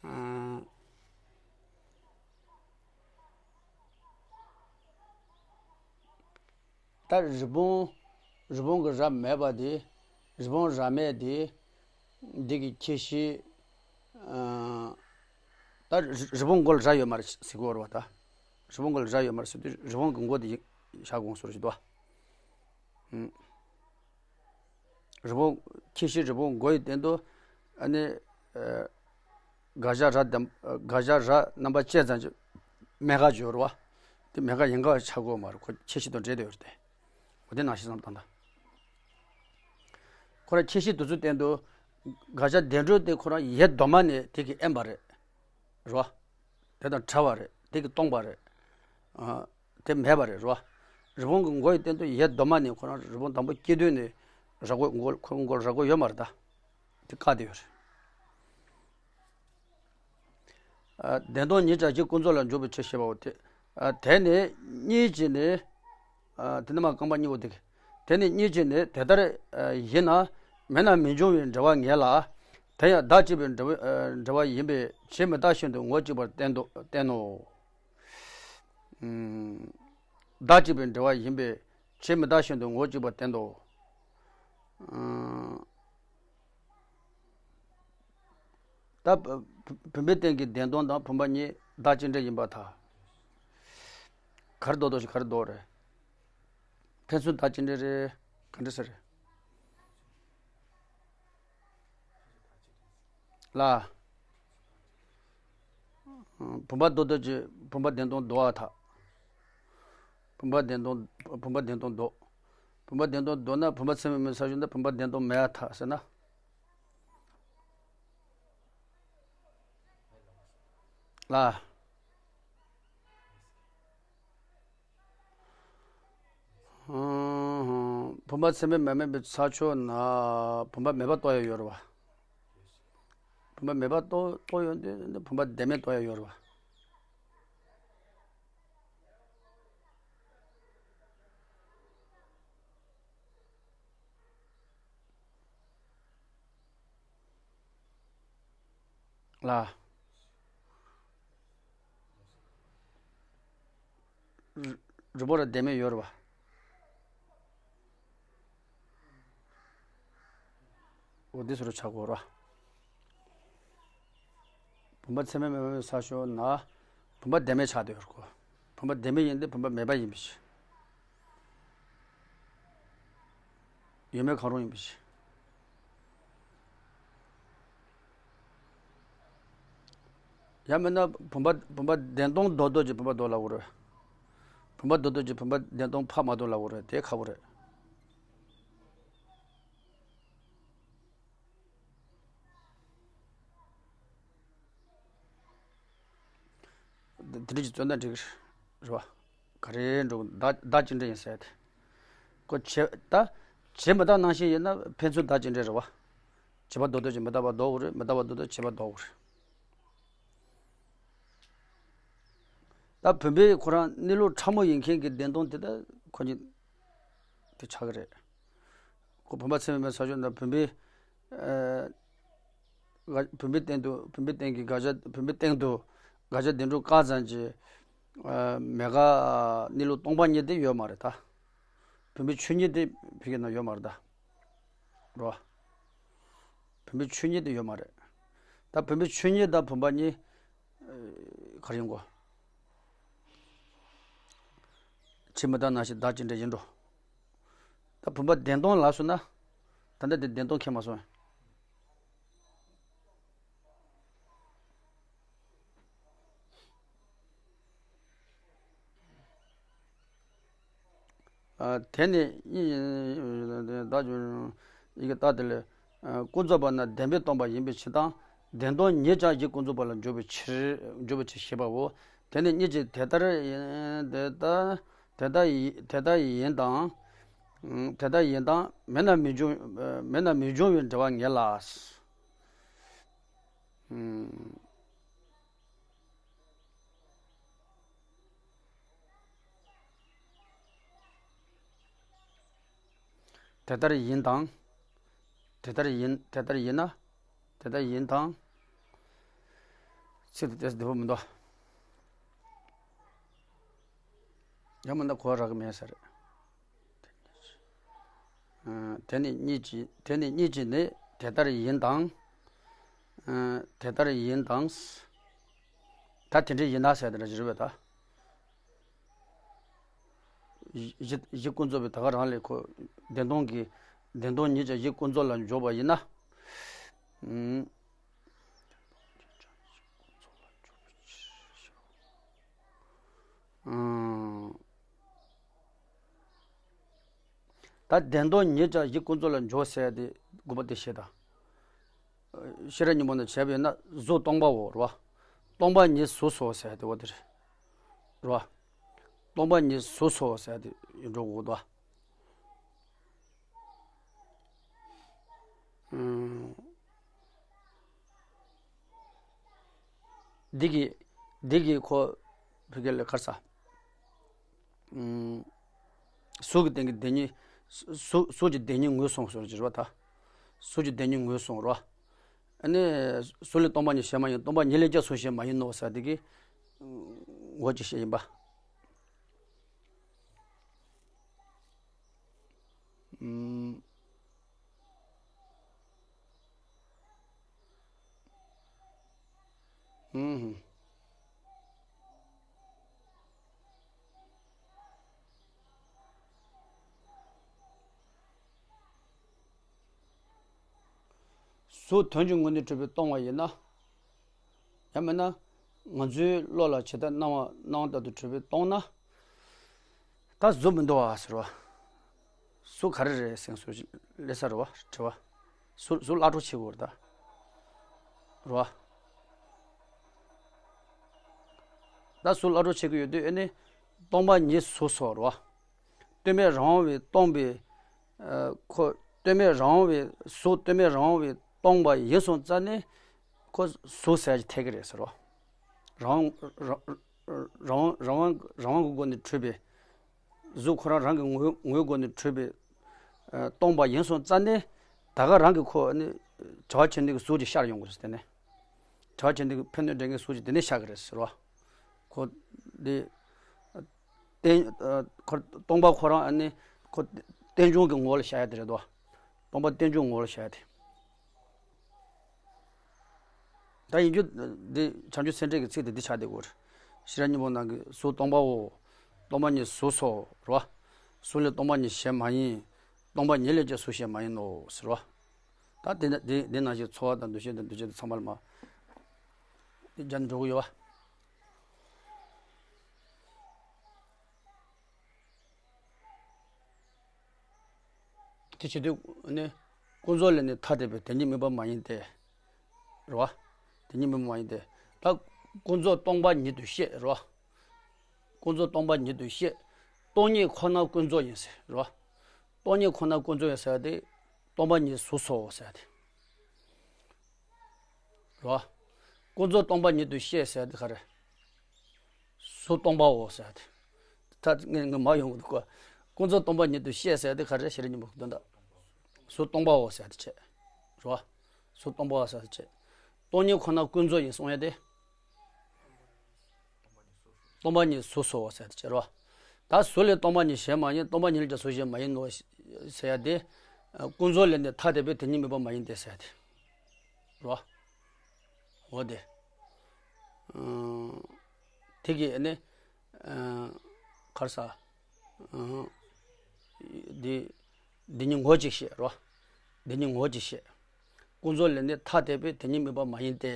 ཨང་། ད་རི་བོང་། རི་བོང་གི་རྭ་མེད་པ་དེ། རི་བོང་རྭ་མེད་དེ། འདི་གི་ཁྱད་གཞི། ཨ། ད་རི་རི་བོང་མགོ་ལ་རྭ་ཡོད་མ་རེད་ཟེར་གྱི་ཡོད་རེད་བ་ད། རི་བོང་མགོ་ལ་རྭ་ཡོད་མ་རེད་ཟེར་དུས་རི་བོང་གི་མགོ་དེ་བཞག་དགོས་སོ་ཞིག་འདུག་བ། ཨུམ། རི་བོང་། ཁྱད་གཞི་རི་བོང་མགོ་ཡི་སྟེང་དུ་ཨ་ནི། ཨ། དགག་བཞག་རྭ་དམ། དགག་བཞག་རྭ་རྣམ་པ་བཅད་ཙམ་གྱི་མེད་དགག་ཡོད་རེད་བ། དེ་མེད་དགག་ཡན་ག་བ་ཆགས་དགོས་མ་རེད། ཁོ་ཁྱད་གཞི་དང་འབྲེལ་བསྡད་ཡོད་རེད་དེ། འོ་དེ་ནང་བཞིན་བསམ་བློ་བཏང་དང་། ཁོ་རང་ཁྱད་གཞི་དེ་ཚོའི་སྟེང་དུ་དགག་བཞག་བདེན་གྲུབ་དེ་ཁོ་རང་ཡེ་གདོད་མ་ནས་དེ་གིས་དབེན་པ་རེད། རེད་བ། དེ་དང་བྲལ་བ་རེད། དེ་གིས་སྟོང་པ་རེད། ཨ། དེ་མེད་པ་རེད། རེད་བ། རི་བོང་གི་མགོ་ཡི་སྟེང་དུ་ཡེ་གདོད་མ་ནས་ཁོ་རང་རི་བོང་དང་པོ་སྐྱེས་དུས་ནས་རྭ་མགོ་མགོ་ཁོའི་མགོ་ལ་རྭ་མགོ་ཡོད་མ་རེད་ད། དེ་བཀག་བསྡད་ཡོད་རེད། ཨ། བདེན་སྟོང་ཉིད་ཀྱང་གཞི་ཀུན་རྫོབ་ལ་འཇོག་པའི་ཕྱིར་ཞེས་པའོ། དེ། ཨ། དེ་ནི་གཉིས་ཀྱིས་ནི། ཨ། དེ་ནི་མ་རྐང་པ་གཉིས་པོ་དེ། དེ་ནི་གཉིས་ཀྱིས་ནི་དེ་ལྟར། ཨ། ཡིན་ན་མེད་ན་མི་འབྱུང་བའི་འབྲེལ་བ་ངེས་ལ། དེ་ཡང་བདག་གཅིག་པའི་འབྲེལ་བ། ཨ། འབྲེལ་བ་ཡིན་པས་ཇི་མི་རྟག་བཞིན་དུ་ངོ་གཅིག་པར་བསྟན་ཏོ། བསྟན་ནོ། ཨུམ། བདག་གཅིག་པའི་འབྲེལ་བ་ཡིན་པས་ཇི་མི་རྟག་བཞིན་དུ་ངོ་གཅིག་པར་བསྟན་ཏོ། ཨུམ། ད་བུ་བུམ་པའི་སྟེང་གི་བདེན་སྟོང་དང་བུམ་པ་གཉིས་བདག་གཅིག་འབྲེལ་ཡིན་པར་ཐལ། ག་རེ་ལྡོག་ལྡོག་ཞིག་ག་རེ་ལྡོག་རེད། ཕན་ཚུན་བདག་གཅིག་འབྲེལ་རེད། ག་འདྲ་ཟེར་རེད། ལ། བུམ་པ་ལྡོག་ལྡོག་གི་བུམ་པ་བདེན་སྟོང་ལྡོག་པར་ཐལ། བུམ་པ་བདེན་སྟོང་། བུམ་པ་བདེན་སྟོང་ལྡོག་བུམ་པ་བདེན་སྟོང་ལྡོག་ན་བུམ་པ་ཚད་མས་མེད་པའི་ས་ཕྱོགས་ན་བུམ་པ་བདེན་སྟོང་མེད་པར་ཐལ་ཟེར་ན། ལ། བུམ་པ་ཚད་མས་མ་དམིགས་པའི་ས་ཕྱོགས་ན་བུམ་པ་མེད་པ་རྟོགས་ཡ་ཡོད་རེད་བ། བུམ་པ་མེད་པ་རྟོགས་རྟོགས་ཡོང་དུས་ནི་བུམ་པ་བདེན་མེད་རྟོགས་ཡ་ཡོད་རེད་བ། ལ། རི་ རུས་པ་ར་ལྡན་མིན་ཡོད་རེད་བ། འོ་འདི་ཟུར་ཆག་གོ་ར། བུམ་པ་ཚད་མས་མི་དབང་བའི་ས་ཕྱོགས་ན་བུམ་པ་ལྡན་མིན་ཆགས་བསྡད་ཡོད་རེད་གོ། བུམ་པ་ལྡན་མིན་ཡིན་ཏེ་བུམ་པ་མེད་པ་ཡིན་པའི་ཕྱིར། ཡོད་མེད་གང་རུང་ཡིན་པའི་ཕྱིར། ཡང་མིན་ན་བུམ་པ་བུམ་པ་བདེན་སྟོང་རྡོག་རྡོག་གི་བུམ་པ་རྡོག་ལབ་དགོས་རེད། བུམ་པ་རྡོག་རྡོག་གི་བུམ་པ་བདེན་སྟོང་ཕ་མ་རྡོག་ལབ་དགོས་རེད། དེ་ཁག་པོ་རེད། དེ་འདྲ་གྱི་རྩོད་ཟླ་འགྲིག་རེད་བ། ག་རེ་འགྲོ་བདག་བདག་གཅིག་འདྲ་ཡིན་ཟེར་ཏེ། ཁོ་བྱས་ད་བྱས་མི་རྟག་ནང་བཞིན་ཡིན་ན་ཕན་ཚུན་བདག་གཅིག་འདྲ་རེད་བ། བྱས་པ་རྡོག་རྡོག་གིས་མི་རྟག་པ་ལྡོག་དགོས་རེད། མི་རྟག་པ་རྡོག་རྡོག་བྱས་པ་ལྡོག་དགོས་རེད། ད་བུམ་པའི་ཁོ་རང་གནས་ལུགས་ཕྲ་མོ་ཡིན་མཁན་གྱི་བདེན་སྟོང་དེ་ད་ཁོ་གཉིས་དེ་ཆགས་ཀྱི་རེད། ཁོ་བུམ་པ་ཚད་མས་མི་དབང་བའི་ས་ཕྱོགས་ན་བུམ་པའི་ཨ། དགག་བུམ་པའི་སྟེང་དུ་བུམ་པའི་སྟེང་གི་དགག་བྱ་བུམ་པའི་སྟེང་དུ་དགག་བྱ་བདེན་གྲུབ་བཀག་ཙམ་གྱི་ཨ། མེད་དགག་གནས་ལུགས་སྟོང་པ་ཉིད་དེ་ཡོད་མ་རེད་ད། བུམ་པའི་ཆོས་ཉིད་དེ་ཕ་གི་ན་ཡོད་མ་རེད་ད། རོ། བུམ་པའི་ཆོས་ཉིད་དེ་ཡོད་མ་རེད། ད་བུམ་པའི་ཆོས་ཉིད་དང་བུམ་པ་གཉིས་ཨ། ག་རེ་ཡིན་གོ། བྱས་མི་རྟག་ནང་བཞིན་བདག་གཅིག་འདྲ་ཡིན་འགྲོ། ད་བུམ་པ་བདེན་སྟོང་ལབ་སོང་ན། ད་ལྟ་དེ་བདེན་སྟོང་ཁེལ་མ་སོང་། ཨ། དེ་ནི་གཉིས་བདག་ཡི་གེ་རྟགས་དེ་ལས། ཨ། ཀུན་རྫོབ་པ་ན་བདེན་པས་སྟོང་པ་ཡིན་པའི་ཕྱིར་དང་། བདེན་སྟོང་ཉིད་ཀྱང་གཞི་ཀུན་རྫོབ་པ་ལ་འཇོག་པའི་ཕྱིར་འཇོག་པའི་ཕྱིར་ཞེས་པའོ། དེ་ནི་གཉིས་ཀྱིས་དེ་ལྟར་ཡིན་དེ་ལྟར་དེ་ལྟར་ཡི་དེ་ལྟར་ཡིན་དང་། ཨང་། དེ་ལྟར་ཡིན་དང་མེད་ན་མི་འབྱུང་མེད་ན་མི་འབྱུང་བའི་འབྲེལ་བ་ངེས་ལ། ཨང་། དེ་ལྟར་ཡིན་དང་། དེ་ལྟར་ཡིན་དེ་ལྟར་ཡིན་ན། དེ་ལྟར་ཡིན་དང་། ཚིག་དེ་ཏོག་ཙམ་བདེ་པོ་མི་འདུག་ཡང་མིན་ན་གོ་རག་གི་མེད་ས་རེད། ཨ། དེ་ནི་གཉིས་ཀྱིས་དེ་ནི་གཉིས་ཀྱིས་ནི་དེ་ལྟར་ཡིན་དང་། ཨ། དེ་ལྟར་ཡིན་དང་། ད་དེ་འདྲ་ཡིན་ན་ཟེར་དེ་འདྲ་ཞིག་རེད་པས་ད། གཞི་གཞི་ཀུན་རྫོབ་པའི་ད་ག་རང་ལས་ཁོ་བདེན་སྟོང་གི་བདེན་སྟོང་ཉིད་ཀྱང་གཞི་ཀུན་རྫོབ་ལ་འཇོག་པ་ཡིན་ན། ཨང་། ཨང་། ད་བདེན་སྟོང་ཉིད་ཀྱང་གཞི་ཀུན་རྫོབ་ལ་འཇོག་ཟེར་ཏེ་དགོས་པ་དེ་བཤད་དང་། ཤེས་རབ་སྙིང་པོ་ནས་བྱས་པས་ན་གཟུགས་སྟོང་པའོ་རེད་བ། སྟོང་པ་ཉིད་གཟུགས་སོ་ཟེར་ཏེ་འོ་དེ་རེད། རེད་བ། སྟོང་པ་ཉིད་གཟུགས་སོ་ཟེར་ཏེ་ཡིན་འགྲོ་དགོས་དོ། ཨང་། འདི་གི་འདི་གི་ཁོ་བོད་སྐད་ལ་ག་རེ་ཟ། ཨང་། གཟུགས་ཀྱི་སྟེང་གི་བདེན་གཉིས། གཟུགས་གཟུགས་ཀྱི་བདེན་གཉིས་ངོས་བཟུང་ཟེར་གྱི་རེད་བ་ད། གཟུགས་ཀྱི་བདེན་གཉིས་ངོས་བཟུང་རེད་བ། ཨ་ནི་གཟུགས་ལས་སྟོང་པ་ཉིད་གཞན་མ་ཡིན། སྟོང་པ་ཉིད་ལས་ཀྱང་གཟུགས་གཞན་མ་ཡིན་ནོ་ཟེར་དེ་གི་འོ་ཅི་ཞིག་ཡིན་པ། ཨུམ། ཨུམ། གཟུགས་དོན་གྱི་ངོས་ནས་གྲུབ་པས་སྟོང་བ་ཡིན་ན། ཡང་མིན་ན། ང་ཚོའི་བློ་ལ་ཇི་ལྟར་སྣང་བ་སྣང་བ་ལྟར་དུ་གྲུབ་པས་སྟོང་ན། ད་གཟུགས་མི་འདུག་བ་ཟེར་བ། གཟུགས་ག་རེ་རེད་ཟེར་སོ་ཞིག་ལས་ས་རེད་བ་དྲི་བ། གཟུགས་གཟུགས་བརླག་འགྲོ་བྱེད་དགོས་རེད་ད། རེད་བ། ད་གཟུགས་བརླག་འགྲོ་བྱེད་ཀྱི་ཡོད་དུས་ཨེ་ནི། སྟོང་པ་ཉིད་གཟུགས་སོ་རེད་བ། གཏོལ་མེད་རང་དབང་བས་སྟོང་པའི། ཨ། ཁོ་གཏོལ་མེད་རང་དབང་བས་གཟུགས་གཏོལ་མེད་རང་དབང་བས་སྟོང་པ་ཡིན་སོང་ཙང་ནས། ཁོ་གཟུགས་ཟེར་གྱི་ཐད་ཀྱི་རེད་ཟེར་བ། རང་རང་རང་རང་དབང་རང་དབང་གི་སྒོ་ནས་གྲུབ་པའི། གཟུགས་ཁོ་རང་རང་གི་ངོའི་ངོའི་སྒོ་ནས་གྲུབ་པའི། ཨ། སྟོང་པ་ཡིན་སོང་ཙང་ནས། ད་ག་རང་གི་ཁོ་ནི་བྱ་བ་བྱེད་འདོད་ཀྱི་གཟུགས་ཅིག་ཤར་ཡོང་གི་རེད་ཟེར་ཏེ་ནས། བྱ་བ་བྱེད་འདོད་ཀྱི་ཕན་གནོད་འདྲེན་མཁན་གཟུགས་ཅིག་དེ་ནས་ཤར་གི་རེད་ཟེར་བ། ཁོ་འདི། རྟེན་ཁོ་སྟོང་པ་ཁོ་རང་ཨ་ནི་ཁོ་རྟེན་འབྱུང་གི་ངོ་བོ་ལ་བཞག་ཡ་དེ་རེད་དོ། སྟོང་པ་རྟེན་འབྱུང་ངོ་བོ་ལ་བཞག་ཡ་དེ། ད་ཡིན་རྒྱུ་འདི་བྱང་ཆུབ་སེམས་འགྲེལ་གྱི་ཚིག་དེ་འདི་ཆགས་བསྡད་ཡོད་རེད། ཤེས་རབ་སྙིང་པོ་ནང་གི་གཟུགས་སྟོང་པའོ། སྟོང་པ་ཉིད་གཟུགས་སོ་རེད་བ། གཟུགས་ལས་སྟོང་པ་ཉིད་གཞན་མ་ཡིན། སྟོང་པ་ཉིད་ལས་ཀྱང་གཟུགས་གཞན་མ་ཡིན་ནོ་ཟེར་བ། ད་དེ་ནང་དེ་དེ་ནང་བཞིན་ཚོར་བ་དང་འདུ་ཤེས་དང་འདུ་བྱེད་དང་ཚང་མ་ལ་མ་དེ་སྦྱར་ནས་འགྲོ་གི་ཡོད་བ། དེ་བྱེད་དུས་ནི་ཀུན་རྫོབ་ལས་ནི་ཐ་དད་པའི་དེ་ཉིད་དམིགས་པ་མ་ཡིན་ཏེ། རེད་བ། དེ་ཉིད་དམིགས་པ་མ་ཡིན་ཏེ། ད་ཀུན་རྫོབ་སྟོང་པ་ཉིད་དུ་བཤད་རེད་བ། ཀུན་རྫོབ་སྟོང་པ་ཉིད་དུ་བཤད། སྟོང་ཉིད་ཁོ་ན་ཀུན་རྫོབ་ཡིན་ཟེར་རེད་བ། སྟོང་ཉིད་ཁོ་ན་ཀུན་རྫོབ་ཡིན་ཟེར་དེ། སྟོང་པ་ཉིད་གཟུགས་སོ་ཟེར་དེ། རེད་བ། ཀུན་རྫོབ་སྟོང་པ་ཉིད་དུ་བཤད་ཟེར་དེ་ག་རེ། གཟུགས་སྟོང་པའོ་ཟེར་དེ། ད་ངས་ངས་མ་ཡོང་གི་འདུག་གོ། ཀུན་རྫོབ་སྟོང་པ་ཉིད་དུ་བཤད་ཟེར་དེ་ག་རེ། ཤེས་རབ་སྙིང་པོ་གི་དོན་དག་གཟུགས་སྟོང་པའོ་ཟེར་དེ་བྱས། རེད་བ། གཟུགས་སྟོང་པའོ་ཟེར་དེ་བྱས། སྟོང་ཉིད་ཁོ་ན་ཀུན་རྫོབ་ཡིན་གསུང་ཡ་དེ། སྟོང་པ་ཉིད་གཟུགས་སོ་ཟེར་དེ་བྱས་རོ། ད་གཟུགས་ལས་སྟོང་པ་ཉིད་གཞན་མ་ཡིན། སྟོང་པ་ཉིད་ལས་ཀྱང་གཟུགས་གཞན་མ་ཡིན་ནོ་ཟེར་ཡ་དེ། ཀུན་རྫོབ་ལས་ནི་ཐ་དད་པའི་དེ་ཉིད་དམིགས་པ་མ་ཡིན་ཏེ་ཟེར་ཡ་དེ། རོ། འོ་དེ། དེ་གི་ནི། གར་ས། འདི། འདི་ཉིད་ངོ་གཅིག་བཤད་རོ། འདི་ཉིད་ངོ་གཅིག་བཤད། ཀུན་རྫོབ་ལས་ནི་ཐ་དད་པའི་དེ་ཉིད་དམིགས་པ་མ་ཡིན་ཏེ།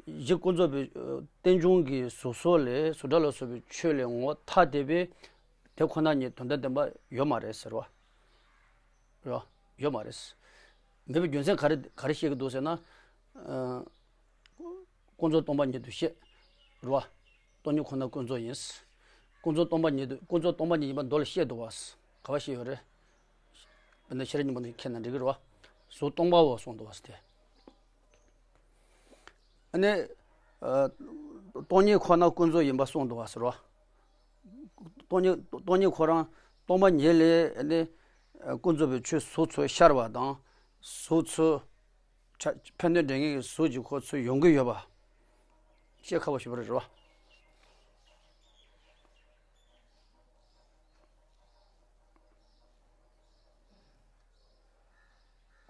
གཞི་ཀུན་རྫོབ་པའི་རྟེན་འབྱུང་གི་གཟུགས་སོགས་ལས་གཟུགས་སྒྲ་ལ་སོགས་པའི་ཆོས་ལས་ངོ་བོ་ཐ་དད་པའི་དེ་ཁོ་ན་ཉིད་དོན་དམ་བདེན་པ་ཡོད་མ་རེད་ཟེར་བ། རོ། ཡོད་མ་རེད། མེད་པའི་རྒྱུ་མཚན་ག་རེ་ག་རེ་བཤད་ཀྱི་འདུག་ཟེར་ན། ཀུན་རྫོབ་སྟོང་པ་ཉིད་དུ་བཤད། རོ། སྟོང་ཉིད་ཁོ་ན་ཀུན་རྫོབ་ཡིན། ཀུན་རྫོབ་སྟོང་པ་ཉིད་དུ་ཀུན་རྫོབ་སྟོང་པ་ཉིད་ཡིན་པ་མདོ་ལ་བཤད་འདུག་བ། ག་བ་བཤད་ཡོད་རེད། དཔེར་ན་ཤེས་རབ་སྙིང་པོ་ནས་མཁྱེན་ན་འགྲིག་གི་རེད་བ། གཟུགས་སྟོང་པའོ་གསུངས་འདུག་བ་སྟེ། ཨ་ནི། སྟོང་ཉིད་ཁོ་ན་ཀུན་རྫོབ་ཡིན་པ་གསུངས་འདུག་བ་ཟེར་བ། སྟོང་ཉིད་སྟོང་ཉིད་ཁོ་རང་སྟོང་པ་ཉིད་ལས་ཨ་ནི། ཀུན་རྫོབ་པའི་ཆོས་གཟུགས་ཚོ་ཤར་བ་དང་། གཟུགས་ཚོ། ཕན་དོན་འབྲེལ་མཁན་གྱི་གཟུགས་ཀྱི་ཁོ་ཚོ་ཡོང་གི་ཡོད་པ། བཤད་ཁག་པོ་ཞིག་རེད་བ།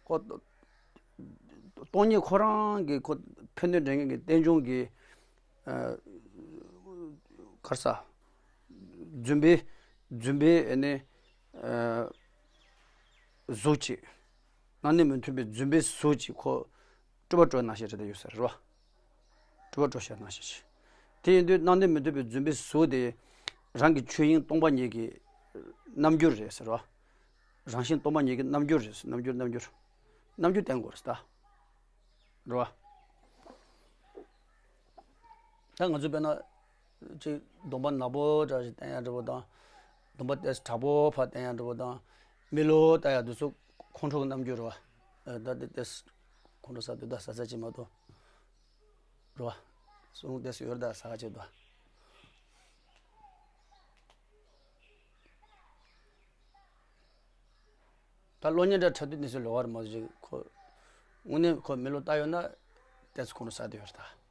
ཁོ། སྟོང་ཉིད་ཁོ་རང་གི་ཁོ་ཕན་དོན་འབྲེལ་མཁན་གྱི་རྟེན་འབྱུང་གི། གར་ས། རྫུན་པའི་རྫུན་པའི་ཨ་ནི། གཟུགས་ཅིག་སྣང་གནས་མི་མཐུན་པའི་རྫུན་པའི་གཟུགས་ཅིག་ཁོ། སྤྲུལ་པ་སྤྲོ་ནང་བཞིན་རེད་དེ་ཡོད་ས་རེད་བ། སྤྲུལ་པ་སྤྲོ་བྱ་ནང་བཞིན་ཞིག་དེ་ཡིན་དུས་སྣང་གནས་མི་མཐུན་པའི་རྫུན་པའི་གཟུགས་དེ། རང་གི་ཆོས་དབྱིངས་སྟོང་པ་ཉིད་ཀྱི། རྣམ་འགྱུར་རེད་ཟེར་བ། རང་བཞིན་སྟོང་པ་ཉིད་ཀྱི་རྣམ་འགྱུར་རེད། རྣམ་འགྱུར་རྣམ་འགྱུར། རྣམ་འགྱུར་བསྟན་དགོས་རེད་ད། རེད་བ། ད་ང་ཚོ་དཔེར་ན། ཅིག་གདོང་པ་ནག་པོ་འདྲ་ཞིག་བསྟན་ཡ་འདྲ་པོ་དང་། གདོང་པ་ཏོག་ཙམ་དྲག་པོ་ཕར་བསྟན་ཡ་འདྲ་པོ་དང་། མིག་ལོག་ལྟ་ཡ་འདི་ཚོ་ཁོང་ཁྲོ་གི་རྣམ་འགྱུར་རེད་བ། ད་འདི་ཏོག་ཙམ་ཁོང་ཁྲོ་ཟ་དུས་ད་ཟ་ཟ་ཅིག་མ་གཏོགས། རེད་བ། གསུང་ཏོག་ཙམ་ཡོད་རེད་ད་ཟ་ཅིག་ད། ད་གློག་བརྙན་འདྲ་འཁྲབ་དུས་ནི་སུ་ལོག་བར་མ་ཞིག་ཁོ། དངོས་གནས་ཁོ་མི་ལོ་ལྟ་ཡོད་ན། ཏེ་ཚོ་ཁོང་ཁྲོ་ཟ་དུ་ཡོད་རེད་ད།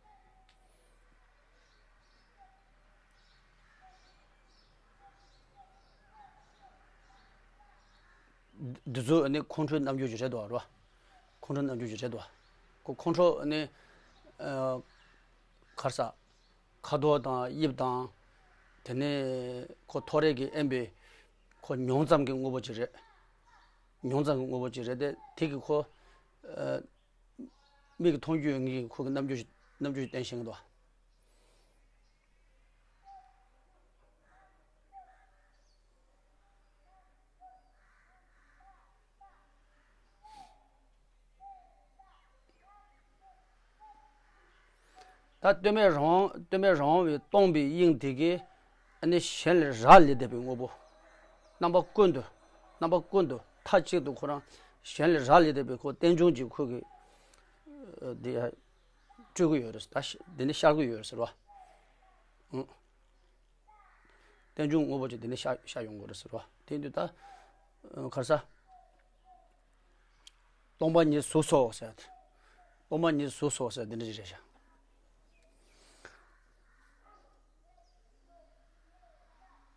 འདི་ཚོ་ནི་ཁོང་ཁྲོའི་རྣམ་འགྱུར་ཞིག་རེད་དོ་རོ། ཁོང་ཁྲོའི་རྣམ་འགྱུར་ཞིག་རེད་དོ། ཁོ་ཁོང་ཁྲོ་ནི། གར་ས། ཁ་དོག་དང་དབྱིབས་དང་། དེ་ནས་ཁོ་ཐོ་རེ་གི་དབེན་པའི། ཁོ་མྱོང་ཙམ་གྱི་དངོས་པོ་ཅིག་རེད། མྱོང་ཙམ་གྱི་དངོས་པོ་ཅིག་རེད་དེ་དེ་གི་ཁོ། མིག་གིས་མཐོང་རྒྱུ་ཡོད་ངེས་ཁོ་གི་རྣམ་འགྱུར་ཞིག་རྣམ་འགྱུར་ཞིག་བསྟན་ཤེས་ཀྱི་འདུག་ད་གཏོལ་མེད་རང་དབང་གཏོལ་མེད་རང་དབང་བའི་སྟོང་པའི་དབྱིངས་དེ་གིས་ཨ་ནི་གཞན་ལས་རག་ལས་བསྡད་པའི་དངོས་པོ། རྣམ་པ་ཀུན་ཏུ་རྣམ་པ་ཀུན་ཏུ་མཐའ་གཅིག་ཏུ་ཁོ་རང་གཞན་ལས་རག་ལས་བསྡད་པའི་ཁོ་རྟེན་འབྱུང་གི་ཁོ་གི་འདི་སྤྲུལ་གྱི་ཡོད་རེད་ད། འདི་ནི་ཤར་གྱི་ཡོད་རེད་ཟེར་བ། རྟེན་འབྱུང་དངོས་པོ་ཅིག་དེ་ནས་ཤར་ཤར་ཡོང་དགོས་རེད་ཟེར་བ། དེ་དུས་ད། གར་ས། སྟོང་པ་ཉིད་གཟུགས་སོ་ཟེར། སྟོང་པ་ཉིད་གཟུགས་སོ་ཟེར་འདི་འདྲ་ཞིག་རེད་ཤག་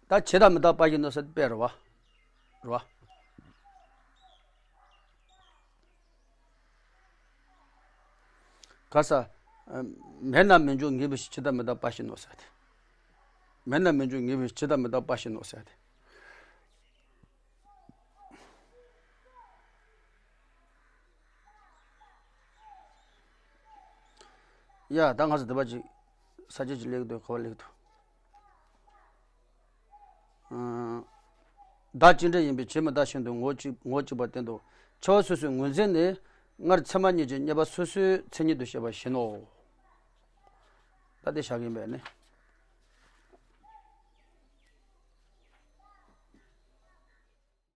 ད་བྱས་དང་མི་རྟག་པ་བཞིན་ནོ་ཟེར་དཔེ་རེད་བ། རེད་བ། ག་ས། མེད་ན་མི་འཇུག་ངེས་པའི་ཕྱིར་བྱས་དང་མི་རྟག་པ་བཞིན་ནོ་ཟེར་ཏེ། མེད་ན་མི་འཇུག་ངེས་པའི་ཕྱིར་བྱས་དང་མི་རྟག་པ་བཞིན་ནོ་ཟེར་ཏེ། ཡ་ད་ང་ཚོ་འདི་པ་ཅིག་ས་བཅད་ཅིག་ལེགས་འདུག་ག་བ་ལེགས་འདུག་བདག་གཅིག་འབྲས་ཡིན་པས་བྱས་མི་རྟག་བཞིན་དུ་ངོ་གཅིག་ངོ་གཅིག་པར་བསྟན་ཏོ། ཆ་བ་སོ་སོའི་ངོས་འཛིན་ནི། སྔར་ཚད་མ་གཉིས་ཀྱི་རྙེད་པ་སོ་སོའི་མཚན་ཉིད་དུ་བཤད་པ་བཞིན་ནོ། ད་དེ་བཞག་གི་ཡིན་པས་ནི།